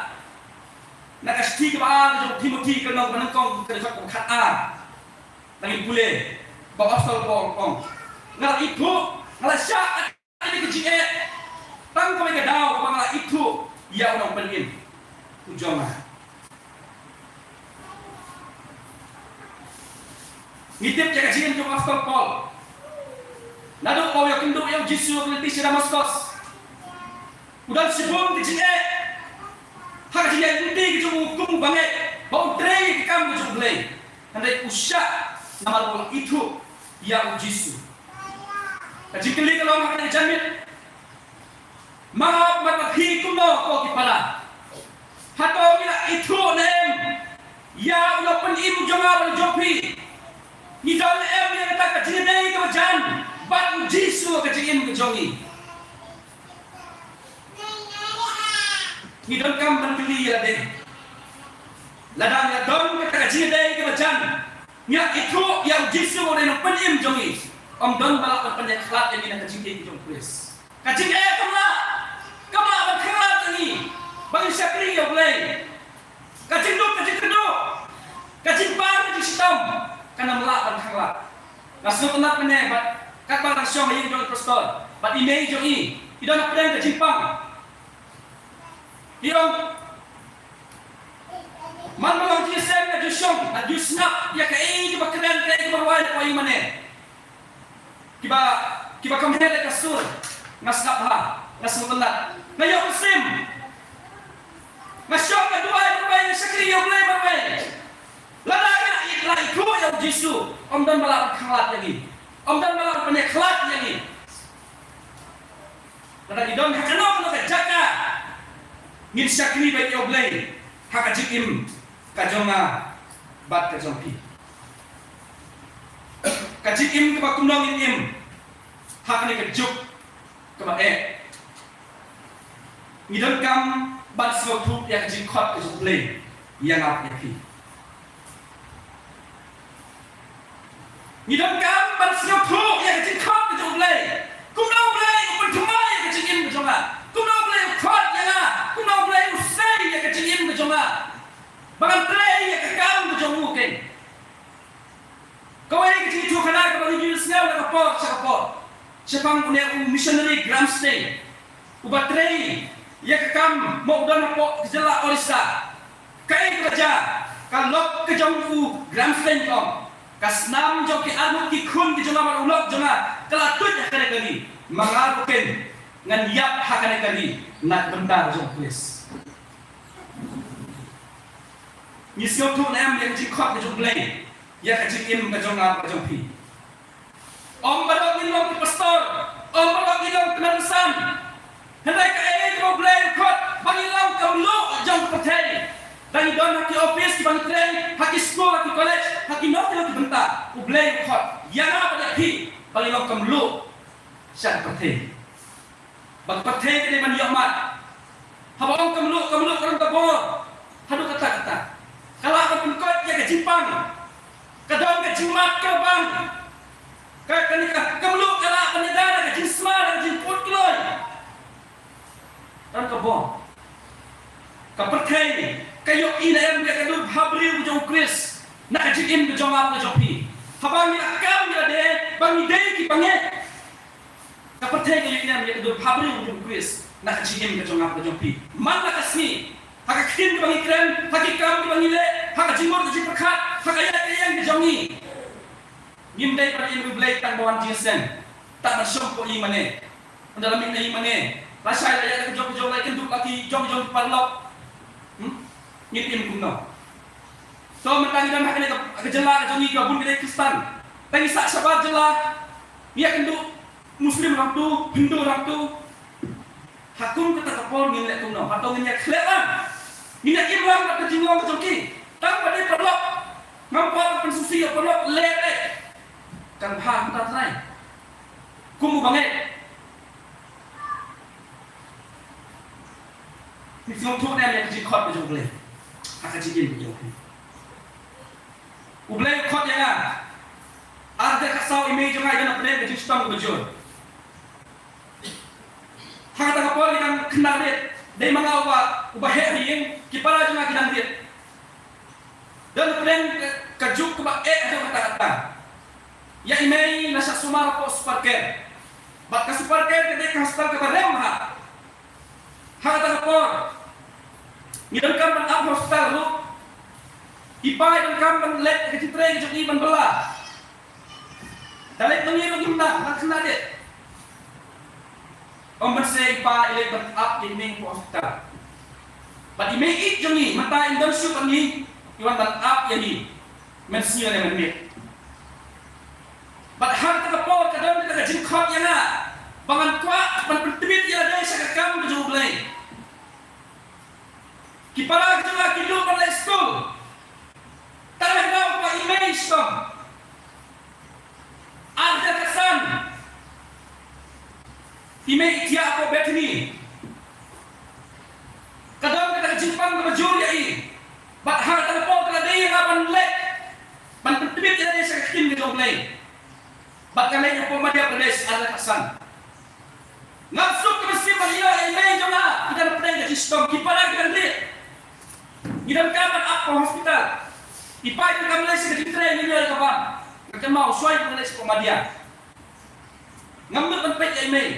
Na ka shithi kaba ar ka jong u Timothi, ka lynnong kaba nyngkong, ka dkhot kaba khatar. Ngi pule ba u Apostol Paul u ong, nga la ithuh, nga la shah ïa ka jingeh tang kawei ka daw kaba nga la ithuh ïa u nongpynim u jong nga. Ngi tip ïa ka jingim jong u Apostol Paul. Naduh ba u ïakynduh ïa u Jisu ha ka lynti sha Damaskos, u don shibun ki jingeh ha ka jingïaid lynti ka jong u kum u bangeit ba u trei ïa ki kam ka jong U Blei. Hynrei u shah namar u la ithuh ïa u Jisu. Ka jingkylli ka long ha kane ka janmiet, ma nga bad ma phi kumno ko ki para? Hato ngi la ithuh ne em ïa u Nongpynim jong nga bad jong phi? Ngi don ne em ïa kata ka jingïadei kaba jan bad u Jisu ha ka jingim ka jong ngi? Ngi donkam ban kylli ïa lade. Lada ngi la don kata ka jingïadei kaba jan, ngi la ithuh ïa u Jisu u dei u Nongpynim jong ngi, ym don ba lah ban pynïakhlad ïa ngi na ka jingim jong U Khrist. Ka jingeh kam lah, kam lah ban khanglad ïa ngi ba ngin shakri ïa U Blei. Ka jingduk, ka jingkyrduh, ka jingpang, ka jingshitom, kan ym lah ban khanglad. Nga sngewtynnat mynne bad katba nga la shong ha ïing jong i pastor bad i mei jong i, i don hapdeng ka jingpang. I ong, man ba long jingïaseng nga ju shong, nga ju sngap ïa kaei kaba kren, kaei kaba rwai na ka ïing mane. Kiba, kiba kham heh leh ka sur. Nga sngap bha, nga sngewtynnat. Nga ïoh mynsiem. Nga shong, nga duwai marwei, nga shakri ïa U Blei marwei. Lada ngi la ithuh ïa u Jisu, ym don ba lah ban khanglad ïa ngi. Ym don ba lah ban pynïakhlad ïa ngi. Lada ngi don ha kano kano ka jaka, ngin shakri beit ïa U Blei ha ka jingim ka jong nga bad ka jong phi. Ka jingim kaba kumno ngin im ha kane ka juk kaba eh? Ngi donkam ban sngewthuh ïa ka jingkhot ka jong U Blei ïa nga bad ïa phi. Ngi donkam ban sngewthuh ïa ka jingkhot ka jong U Blei. Kumno U Blei u pynthymmai ïa ka jingim ka jong nga? Kumno U Blei u khot ïa nga? Kumno U Blei u sei ïa ka jingim ka jong nga ba ngan trei ïa ka kam ka jong u keiñ? Kawei ka jingïathuhkhana kaba ngi ju ïohsngew na ka por sha ka por shaphang une u missionary Gramstein, uba trei ïa ka kam, mo, u don hapoh ka jylla Orissa. Kaei kaba jia? Ka lok ka jong u Gramstein ka ong, ka snam jong ki arngut ki khun ki jong nga bad u lok jong nga ka la tuid ha kane ka ri. Ma nga ruh keiñ ngan ïap ha kane ka ri na ka bynta jong U Khrist. Ngi sngewthuh ne em ïa ka jingkhot ka jong U Blei ïa ka jingim ka jong nga bad ka jong phi? Ym ba dei ngin long ki pastor, ym ba dei ngin long ki nongsan. Hynrei kaei kaba U Blei u khot, ba ngin long ka mluh jong ka pyrthei. Da ngi don ha ki office kiba ngi trei, ha ki skul, ha ki college, ha kino kino ki bynta, U Blei u khot ïa nga bad ïa phi ba ngin long ka mluh sha ka pyrthei. Ba ka pyrthei ka dei ban ïohmad. Haba ong ka mluh, ka mluh ka don ka bor haduh katta katta. Ka lah ban pynkoit ïa ka jingpang. Ka don ka jingmad kaba bang. Ka, kane ka, ka mluh ka lah ban ïada da ka jingsma, da ka jingput kloi. Don ka bor. Ka pyrthei ka ïohi ne em ïa ka dur bhabriew ka jong U Khrist na ka jingim ka jong nga bad ka jong phi? Haba ngi la kam, ngi la dei ba ngi dei ki bangeit, ka pyrthei ka ïohi ne em ïa ka dur bhabriew ka jong U Khrist na ka jingim ka jong nga bad ka jong phi? Man la ka sngi, ha ka ktien kaba ngi kren, ha ki kam kiba ngi leh, ha ka jingmut ka jingpyrkhat, ha ka ïaid ka ïeng ka jong ngi, ngim dei ban im ïa U Blei tang ba wan jingïaseng, tang ban shong hapoh ïingmane. Ynda la mih na ïingmane, la shai la ïaid ka jong ka jong, la ïakynduh la ki jong ka jong ki paralok. Hmm? Ngin im kumno? To mynta ngi don ha kane ka, ka jylla ka jong ngi, ka bun ka dei Khristan. Tang ngi sah shabar jylla, ngi ïakynduh Muslim rangtu, Hindu rangtu. Ha kum kata ka por ngin leh kumno? Hato ngin ïa khleh lang? Ngin ïa im lang bad ka jinglong ka jong ki? Tang ba dei paralok, ngam kwah ban pynsngewsih ïa u paralok, leh leh. Kan bha kumta trai. Kum u bangeit, phi sngewthuh ne em ïa ka jingkhot ka jong U Blei ha ka jingim ka jong phi? U Blei u khot ïa nga. Ar hajar khatsaw i mei jong nga i don hapdeng ka jingshitom kaba jur. Ha kata ka por ngi dang khynnah rit, dei ma nga uba, uba heh ha ïing, ki para jong nga ki dang rit. Don hapdeng ka, ka juk kaba eh haduh katta katta. Ïa i mei la shah sumar hapoh Super Care. Bad ka Super Care ka dei ka hospital kaba rem bha. Ha kata ka por ngi donkam ban ap hospital ruh. I pa i donkam ban leit ka jingtrei ka jong i ban bylla. Da leit ma ngi ruh ngim nang, nang khynnah dei. Ym ban sngewbha i leit ban ap ïa i mei hapoh hospital. Bad i mei ïeit jong ngi, mynta im don shuh bad ngi, i wan ban ap ïa ngi. Mynsngi ne mynmiet. Bad ha kata ka por ka don kata ka jingkhot ïa nga ba ngan kwah ban pyntbit ïa lade sha ka kam ka jong U Blei. Ki para ka jong nga ki duh ban leit skul. Tang ba i mei shitom. Ar hajar khatsan. I mei i thiah hapoh Bethany. Ka don kata ka jingpang kaba jur ïa i. Bad ha kata ka por ka la dei ïa nga ban leit ban pyntbit ïa lade sha ka ktien ka jong U Blei. Bad ka leit hapoh Madhya Pradesh ar hajar khatsan. Ngam suk ka mynsiem ban ïoh ïa i mei jong nga. Ki dang pdeng ka jingshitom, ki para ki dang rieh. Ngi dang kam ban ap hapoh hospital. I pa i dang kam leit sha ka jingtrei, ngi ïoh ïa ka bam. Nga kynmaw shuwa ban leit sha hapoh Madhya. Ngam nud ban peit ïa i mei.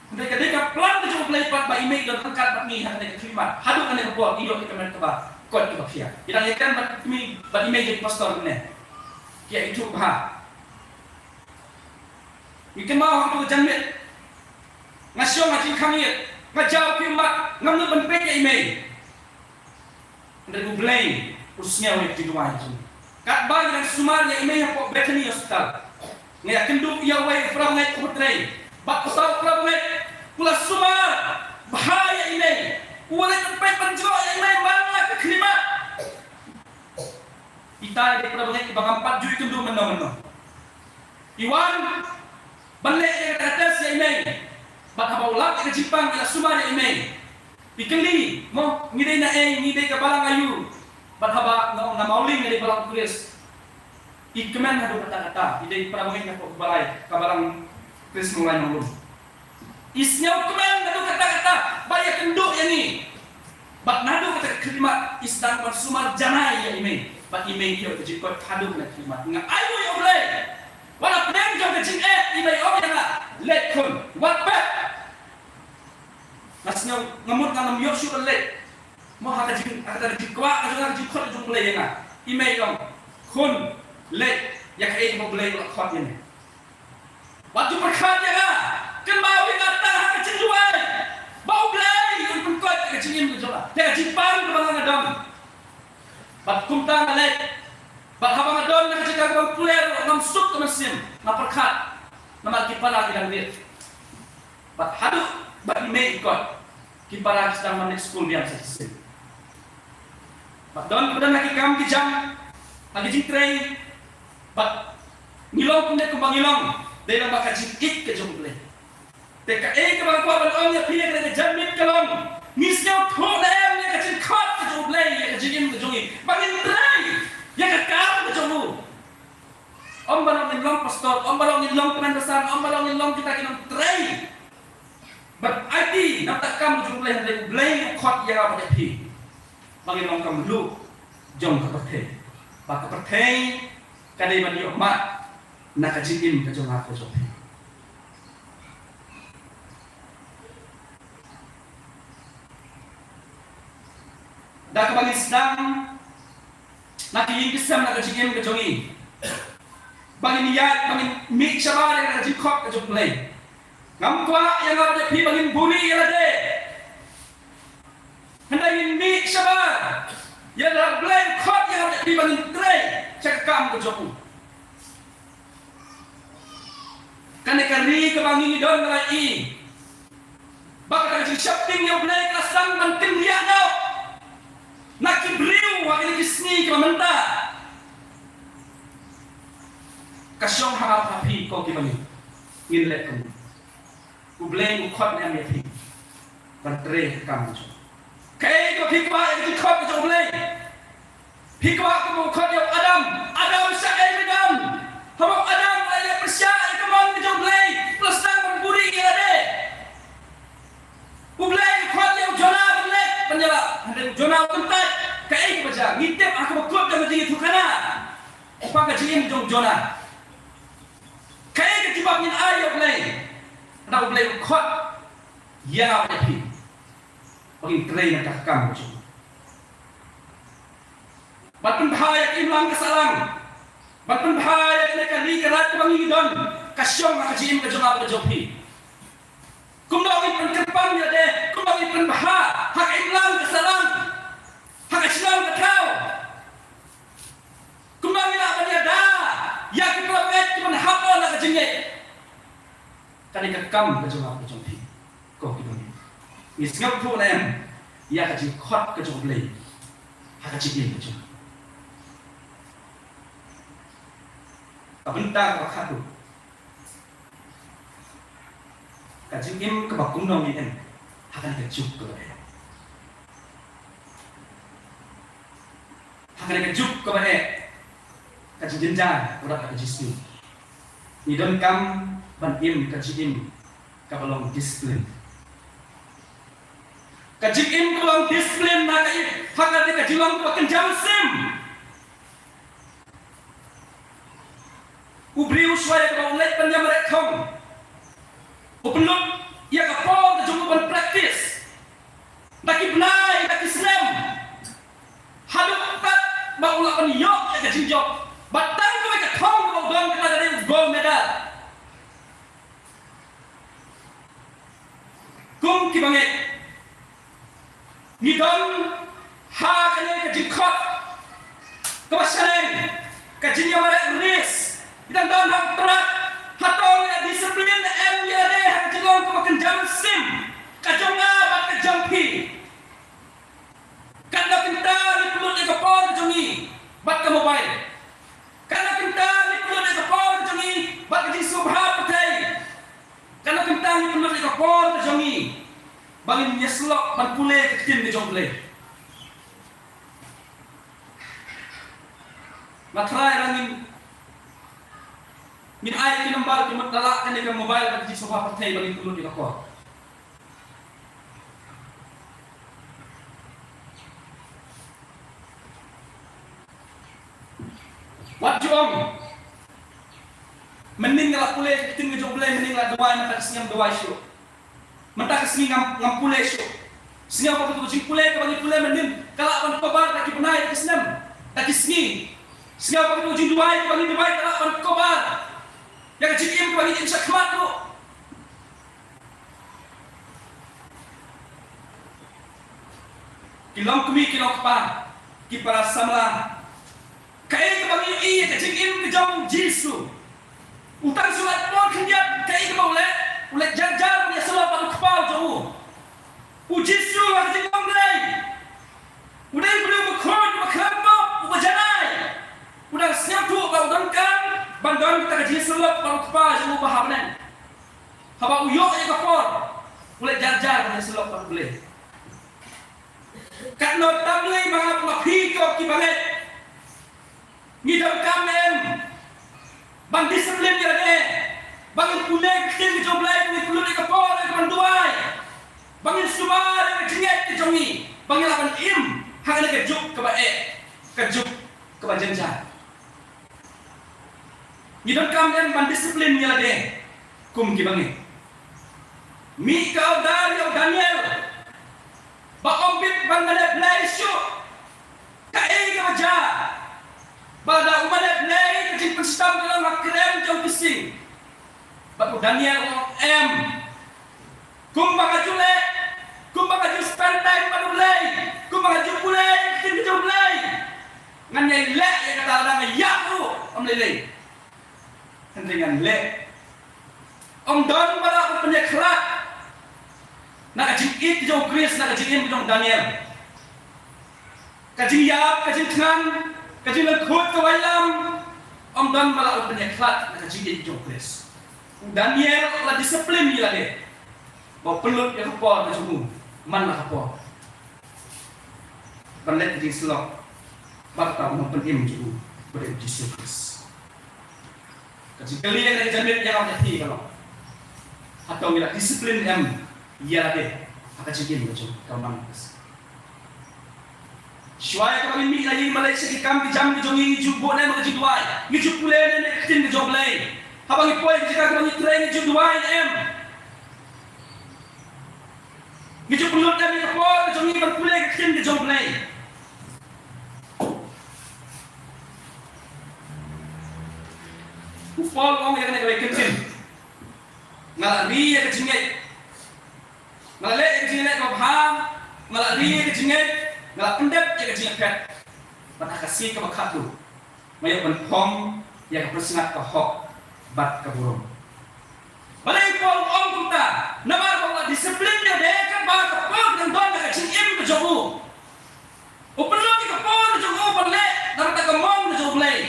Hynrei ka dei ka plan ka jong U Blei pat ba i mei i don ryngkat bad ngi ha kane ka khlieh mat. Haduh kane ka por i ïoh ïa ka met kaba koit kaba khia. I dang ïakren bad i mei, bad i mei jong i pastor mynne. Ki ïa ithuh bha. Ngi kynmaw ha kato ka janmiet. Nga shong ha jingkhang ïit. Nga jaw khlieh mat. Ngam nud ban peit ïa i mei. Hynrei U Blei u sngew ïa ki duwai jong ngi. Katba ngi dang sumar ïa i mei hapoh Bethany Hospital. Nga ïakynduh ïa uwei u para bangeit uba trei. Bad uta u para bangeit u la sumar bha ïa i mei. U la leit peit ban jngoh ïa i mei man la ka khlieh mat. Ita i dei para bangeit iba ngam pat ju ïakynduh mynno mynno. I wan ban leh ïa kata ka test ïa i mei. Bad haba u lap ïa ka jingpang i la sumar ïa i mei. I kylli, mo, ngi dei na ei, ngi dei ka balang aïu. Bad haba nga ong na Mawlyng nga dei balang Khrist. I kmen haduh katta katta, i dei para bangeit na pdeng balai ka balang Khrist Mawlai Mawlum. I sngew kmen haduh katta katta ba ïakynduh ïa ngi. Bad naduh kata ka khlieh mat i sdang ban sumar janai ïa i mei. Bad i mei i ïoh ka jingkoit haduh kane ka khlieh mat. Nga ai nguh ïa U Blei. Wat la pdeng jong ka jingeh i mei i ong ïa nga, leit khun, wat pep. Nga sngew, nga mut ngam ïoh shuh ban leit. Mo ha ka jing, ha kata ka jingkwah ka jong nga, ka jingkhot jong U Blei ïa nga. I mei i ong, khun, leit, ïa kaei kaba U Blei u la khot ïa me. Wat ju pyrkhat ïa nga, kynmaw ïa nga tang ha ka jingduwai ba U Blei un pynkoit ïa ka jingim ka jong nga, ïa ka jingpang kaba nga don. Bad kumta nga leit. Bad haba nga don na ka jaka kaba pule ruh ngam suk ka mynsiem, nga pyrkhat namar ki para ki dang rieh. Bad haduh ba i mei i koit, ki para ki sdang ban leit skul biang sa shisien. Bad don, bad don ha ki kam ki jam, ha ki jingtrei. Bad ngi long kumne kumba ngi long, dei lang bad ka jingïeit ka jong U Blei. Te kaei kaba nga kwah ban ong ïa phi ha kane ka janmiet ka long, ngi sngewthuh ne em ïa ka jingkhot ka jong U Blei ïa ka jingim ka jong ngi ba ngin trei ïa ka kam ka jong u? Ym ba long ngin long pastor, ym ba long ngin long kmen basan, ym ba long ngin long kita ki nongtrei. Bad aiti na ka kam ka jong U Blei, hynrei U Blei u khot ïa nga bad ïa phi ba ngin long ka mluh jong ka pyrthei. Ba ka pyrthei ka dei ban ïoh mad na ka jingim ka jong nga ka jong phi. Da kaba ngin sdang na ki ïing ki sem na ka jingim ka jong ngi, ba ngin ïaid, ba ngin mih shabar ïa ka jingkhot ka jong U Blei. Ngam kwah ïa nga bad ïa phi ba ngin buhrieh ïa lade. Hynrei ngin mih shabar ïa lade, U Blei u khot ïa nga bad ïa phi ba ngin trei sha ka kam ka jong u. Kane ka ri kaba ngi don, nga la ïohi ba kata ka jingsheptieng ïa U Blei ka la sdang ban kynriah noh na ki briew ha kine ki sngi kiba mynta. Ka shong ha nga bad ha phi ko kiba ngi, ngin leh kumno? U Blei u khot ne em ïa phi ban trei ha ka kam jong u? Kaei kaba phi kwah ïa ka jingkhot ka jong U Blei? Phi kwah kumba u khot ïa u Adam? Adam, shaei me don? Haba u Adam u la leh pyrshah ïa ka mon ka jong U Blei, u la sdang ban buhrieh ïa lade. U Blei u khot ïa u Jonah ban leit ban ïalap, hynrei u Jonah u kyntait. Kaei kaba jia? Ngi tip ha kaba kut jong ka jingïathuhkhana shaphang ka jingim jong u Jonah. Kaei ka jubab ngin ai ïa U Blei? Lada U Blei u khot ïa nga bad ïa phi ba ngin trei na ka kam jong u, ban pynbha ïa ka imlang ka sahlang, ban pynbha ïa kane ka Kane ka rat kaba ngi don ka shong ha ka jingim ka jong nga bad ka jong phi. Kumno ngin pynkyrpang ïa lade, kumno ngin pynbha ha ka imlang ka sahlang, ha ka shnong ka thaw. Kumno ngin lah ban ïada ïa ki para bangeit kiban hap na ka jingngeit. Kane ka kam ka jong nga bad ka jong phi. Ko ki bangeit, ngi sngewthuh ne em ïa ka jingkhot ka jong U Blei ha ka jingim ka jong ngi? Ka bynta kaba khatduh, ka jingim kaba kumno ngin im ha kane ka juk kaba eh. Ha kane ka juk kaba eh, ka jingjynjar ka dap ha ka Jisu. Ngi donkam ban im ka jingim kaba long discipline. Ka jingim kaba long discipline ha ka, ha kane ka jinglong kaba kynja mynsiem. U briew shuwa ïa kaba u leit ban ïamareh thong, u pynlut ïa ka por ka jong u ban practice da ki bnai, da ki snem, haduh kat ba u lah ban ïoh ïa ka jingjop. Bad tang kawei ka thong kaba u don, kata ka dei u gold medal. Kum ki bangeit, ngi don ha kane ka jingkhot kaba shaleng, ka jingïamareh race. Ngi dang don ha u track. Hato ngi la discipline ne em ïa lade ha ka jinglong kaba kynja mynsiem ka jong nga bad ka jong phi? Katno kynta ngi pynlut ïa ka por ka jong ngi bad ka mobile? Katno kynta ngi pynlut ïa ka por ka jong ngi bad ka jingsngewbha pyrthei? Katno kynta ngi pynlut ïa ka por ka jong ngi ba ngin ïasyllok ban pule ka ktien ka jong U Blei? Nga tharai ba ngin, ngin ai ki number ki mut da lah kane ka mobile bad ka jingsngewbha pyrthei ba ngin pynlut ïa ka por. Wat ju ong, mynnin nga la pule ka ktien ka jong U Blei, mynnin nga la duwai, mynta ka sngi ngam duwai shuh. Mynta ka sngi ngam, ngam pule shuh. Sngewbha katu ka jingpule kaba ngi pule mynnin ka lah ban cover da ki bnai, da ki snem, da ki sngi. Sngewbha katu ka jingduwai kaba ngi duwai ka lah ban cover ïa ka jingim kaba ngi im shakhmat ruh. Ki longkmie, ki longkpa, ki para samla, kaei kaba ngi ïohi ïa ka jingim ka jong u Jisu? U tang shu lait por khyndiat, kaei kaba u leh? U leh jar jar ban ïasyllok bad u Kpa jong u. U Jisu ha ka jinglong Blei u dei u briew bakhuid, uba khlem pop, uba janai. U dang sngewthuh ba u donkam ban don kata ka jingïasyllok bad u Kpa jong u ba ha bneng. Haba u ïoh ïa ka por, u leh jar jar ban ïasyllok bad U Blei. Katno tam lei ma nga ma phi ko ki bangeit, ngi donkam em ban discipline ïa lade, ba ngin pule ka ktien ka jong U Blei, ba ngin pynlut ïa ka por ïa ka ban duwai, ba ngin sumar ïa ka jingngeit ka jong ngi, ba ngin lah ban im ha kane ka juk kaba eh, ka juk kaba jynjar. Ngi donkam em ban discipline ïa lade kum ki bangeit? Mih ka order ïa u Daniel ba ym bit ban mane blei shuh. Kaei kaba jia? Ba lada u mane blei, ka jingpynshitom ka long ha krem jong ki sing. Bad u Daniel u ong em. Kumba nga ju leh, kumba nga ju spend time bad U Blei, kumba nga ju pule ïa ka ktien ka jong U Blei, ngan ïai leh ïa kata, lada nga ïap ruh ym lei lei. Hynrei ngan leh. Ym don ba lah ban pynïakhlad na ka jingïeit jong u Khrist na ka jingim jong u Daniel. Ka jingïap, ka jingthngan, ka jinglyngkhuid ka waitlam, ym don ba lah ban pynïakhlad na ka jingïeit jong u Khrist. U Daniel u la discipline ïa lade ba u pynlut ïa ka por ka jong u man la ka por ban leh ka jingsyllok bad uta u nongpynim jong u, uba dei u Jisu Khrist. Ka jingkylli kane ka janmiet ïa nga bad ïa phi ka long, hato ngi la discipline em ïa lade ha ka jingim ka jong ngi? Ka man ka sngi. Shuwa ïa kaba ngin mih na ïing ban leit sha ki kam ki jam ki jong ngi, ngi ju buh ne em ka jingduwai? Ngi ju pule ne em ka ktien ka jong U Blei? Haba ngi poi ka jaka kaba ngi trei, ngi ju duwai ne em? Ngi ju pynlut ne em ïa ka por ka jong ngi ban pule ka ktien ka jong U Blei? U Paul u ong ïa kane kawei ka ktien. Nga la ri ïa ka jingngeit. Nga la leh ïa ka jingngeit kaba bha. Nga la ri ïa ka jingngeit. Nga la pyndep ïa ka jingngeit phet. Bad ha ka sngi kaba khatduh nga ïoh ban phong ïa ka pynsngat ka hok bad ka burom. Balei u Paul u ong kumta? Namar ba u la discipline ïa u de katba ka por ka dang don ha ka jingim ka jong u. U pynlut ïa ka por ka jong u ban leh na ka bynta ka mon ka jong U Blei.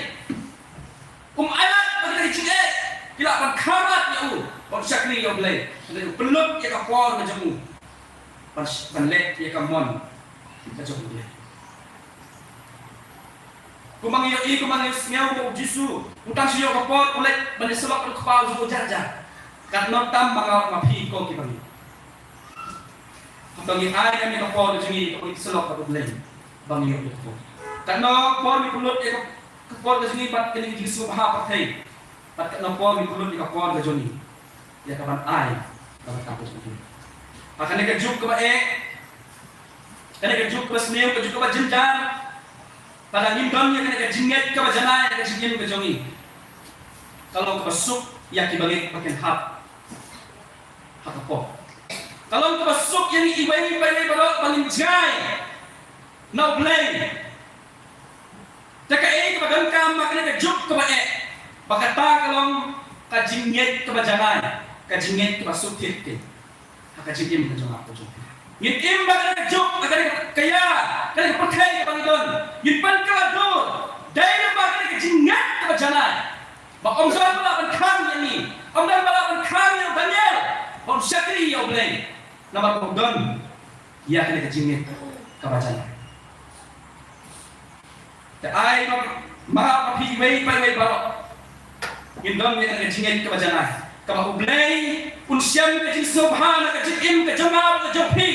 Um ailad ba ki jingeh ki lah ban khamat ïa u ban shakri ïa U Blei. Hynrei u pynlut ïa ka por ka jong u ban, ban leh ïa ka mon ka jong U Blei. Kumba ngi ïohi, kumba ngi sngew ba U Jisu u tang shu ïoh ka por u leit ban ïasyllok bad u Kpa u jong u jar jar. Katno tam ma nga ma phi ko kiba ngi. Hato ngi ai ïa ka por ka jong ngi ban ïasyllok bad U Blei ba ngi ïoh ïa ka por? Katno por ngi pynlut ïa ka por ka jong ngi bad kane ka jingsngewbha pyrthei? Bad katno por ngi pynlut ïa ka por ka jong ngi ïa ka ban ai ïa ka por ka jong ngi? Ha kane ka juk kaba eh, kane ka juk kaba sniew, ka juk kaba jynjar, lada ngim don ïa kane ka jingngeit kaba janai ha ka jingim ka jong ngi, ka long kaba suk ïa kiba ngeit ba kin hap ha ka por. Ka long kaba suk ïa ngi iwei pa iwei baroh ba ngin jngai na U Blei. Te kaei kaba donkam ha kane ka juk kaba eh? Ba kata ka long ka jingngeit kaba janai, ka jingngeit kaba suk thit te ha ka jingim ka jong nga ka jong phi. Ngin im ha kane ka juk, ha kane ka ïa, kane ka pyrthei kaba ngi don. Ngin pynkylla dur dei lyngba kane ka jingngeit kaba janai. Ba ym don ba lah ban khang ïa ngi, ym don ba lah ban khang ïa u Daniel ba un shakri ïa U Blei. Namar ba u don ïa kane ka jingngeit kaba janai. Te ai ba ma, ma phi iwei pa iwei baroh ngin don ïa kane ka jingngeit kaba janai, kaba U Blei un shem ka jingsngewbha na ka jingim ka jong nga bad ka jong phi.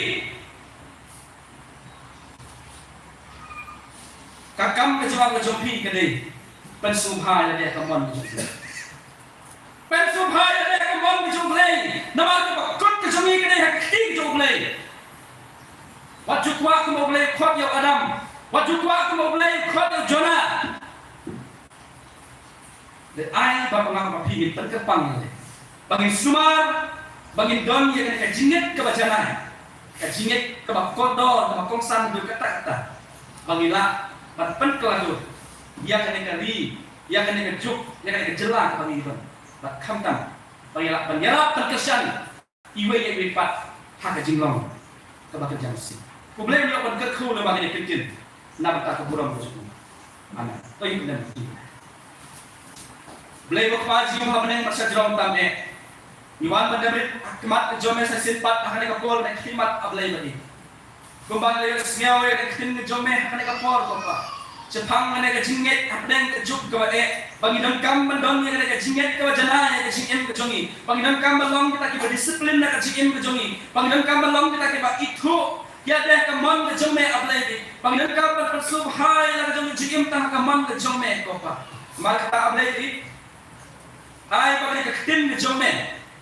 Ka kam ka jong nga bad ka jong phi ka dei pynsngewbha ïa ka mon ka jong phi. Pynsngewbha ïa ka mon ka jong U Blei. Namar kaba kut ka jong ngi ka dei ha ka kti ka jong U Blei. Wat ju kwah kumba U Blei u khot ïa u Adam. Wat ju kwah kumba U Blei u khot ïa u Jonah. Dei ai ba nga bad phi ngin pynkyrpang ïa lade, ba ngin sumar, ba ngin don ïa kane ka jingngeit kaba janai, ka jingngeit kaba kordor, kaba kongsan haduh katta katta, ba ngin lah ban pynkylla dur ïa kane ka ri, ïa kane ka juk, ïa kane ka jylla kaba ngi don. Bad khamtam ba ngin lah ban ïarap ban kyrshan iwei ïa iwei pat ha ka jinglong kaba kynja mynsiem. U Blei un ïoh ban kyrkhu lyngba kane ka ktien na bynta ka burom ka jong u. Amen. To ngin ïa pynlong. Blei ko Kpa jong ngi ha bneng, bad sha jrong tam eh, ngi wan ban dep rit ha khmat ka jong me sa shisien pat ha kane ka por, na ka khmat, A Blei ba ïeit. Kumba ngi la ïohsngew ïa ka ktien ka jong me ha kane ka por ko Kpa, shaphang kane ka jingngeit hapdeng ka juk kaba eh, ba ngi donkam ban don ïa kane ka jingngeit kaba janai ha ka jingim ka jong ngi, ba ngi donkam ban long kita kiba discipline na ka jingim ka jong ngi, ba ngi donkam ban long kita kiba ithuh ïa ka mon ka jong me, A Blei, ba ngi donkam ban pynsngewbha ïa la ka jong ka jingim tang ha ka mon ka jong me ko Kpa. Namar kata, A Blei, ai ba kane ka ktien ka jong me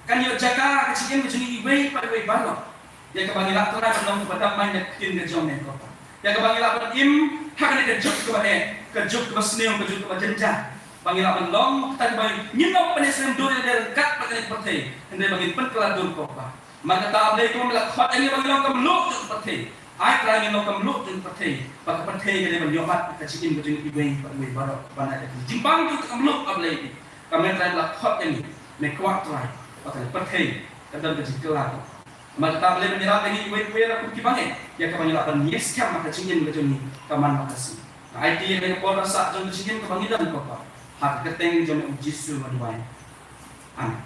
kan ïoh jaka ha ka jingim ka jong ngi iwei pa iwei baroh, ïa kaba ngi lah trai ban long kiba dap mai na ka ktien ka jong me ko Kpa, ïa kaba ngi lah ban im ha kane ka juk kaba eh, ka juk kaba sniew, ka juk kaba jynjar, ba ngi lah ban long kita kiba ngin ym pynïasyriem dur ïa lade ryngkat bad kane ka pyrthei, hynrei ba ngin pynkylla dur ko Kpa. Namar kata, A Blei, kumba me la khot ïa ngi ba ngin long ka mluh jong ka pyrthei, ai trai ngin long ka mluh jong ka pyrthei, ba ka pyrthei ka dei ban ïohmat ïa ka jingim ka jong ngi iwei pa iwei baroh, ban ai ka jingbam jong ka mluh, A Blei. Kumba me trai me la khot ïa ngi, me kwah trai ba ka pyrthei ka don ka jingkylla ko. Namar kata, A Blei, ban ïarap ïa ngi iwei pa iwei baroh kum ki bangeit, ïa kaba ngi lah ban ïeng skhem ha ka jingim ka jong ngi, ka man bad ka sngi. Nga aiti ïa kane ka por ban sah jong ka jingim kaba ngi don ko Kpa, ha ka kyrteng jong me U Jisu nga duwai. Amen.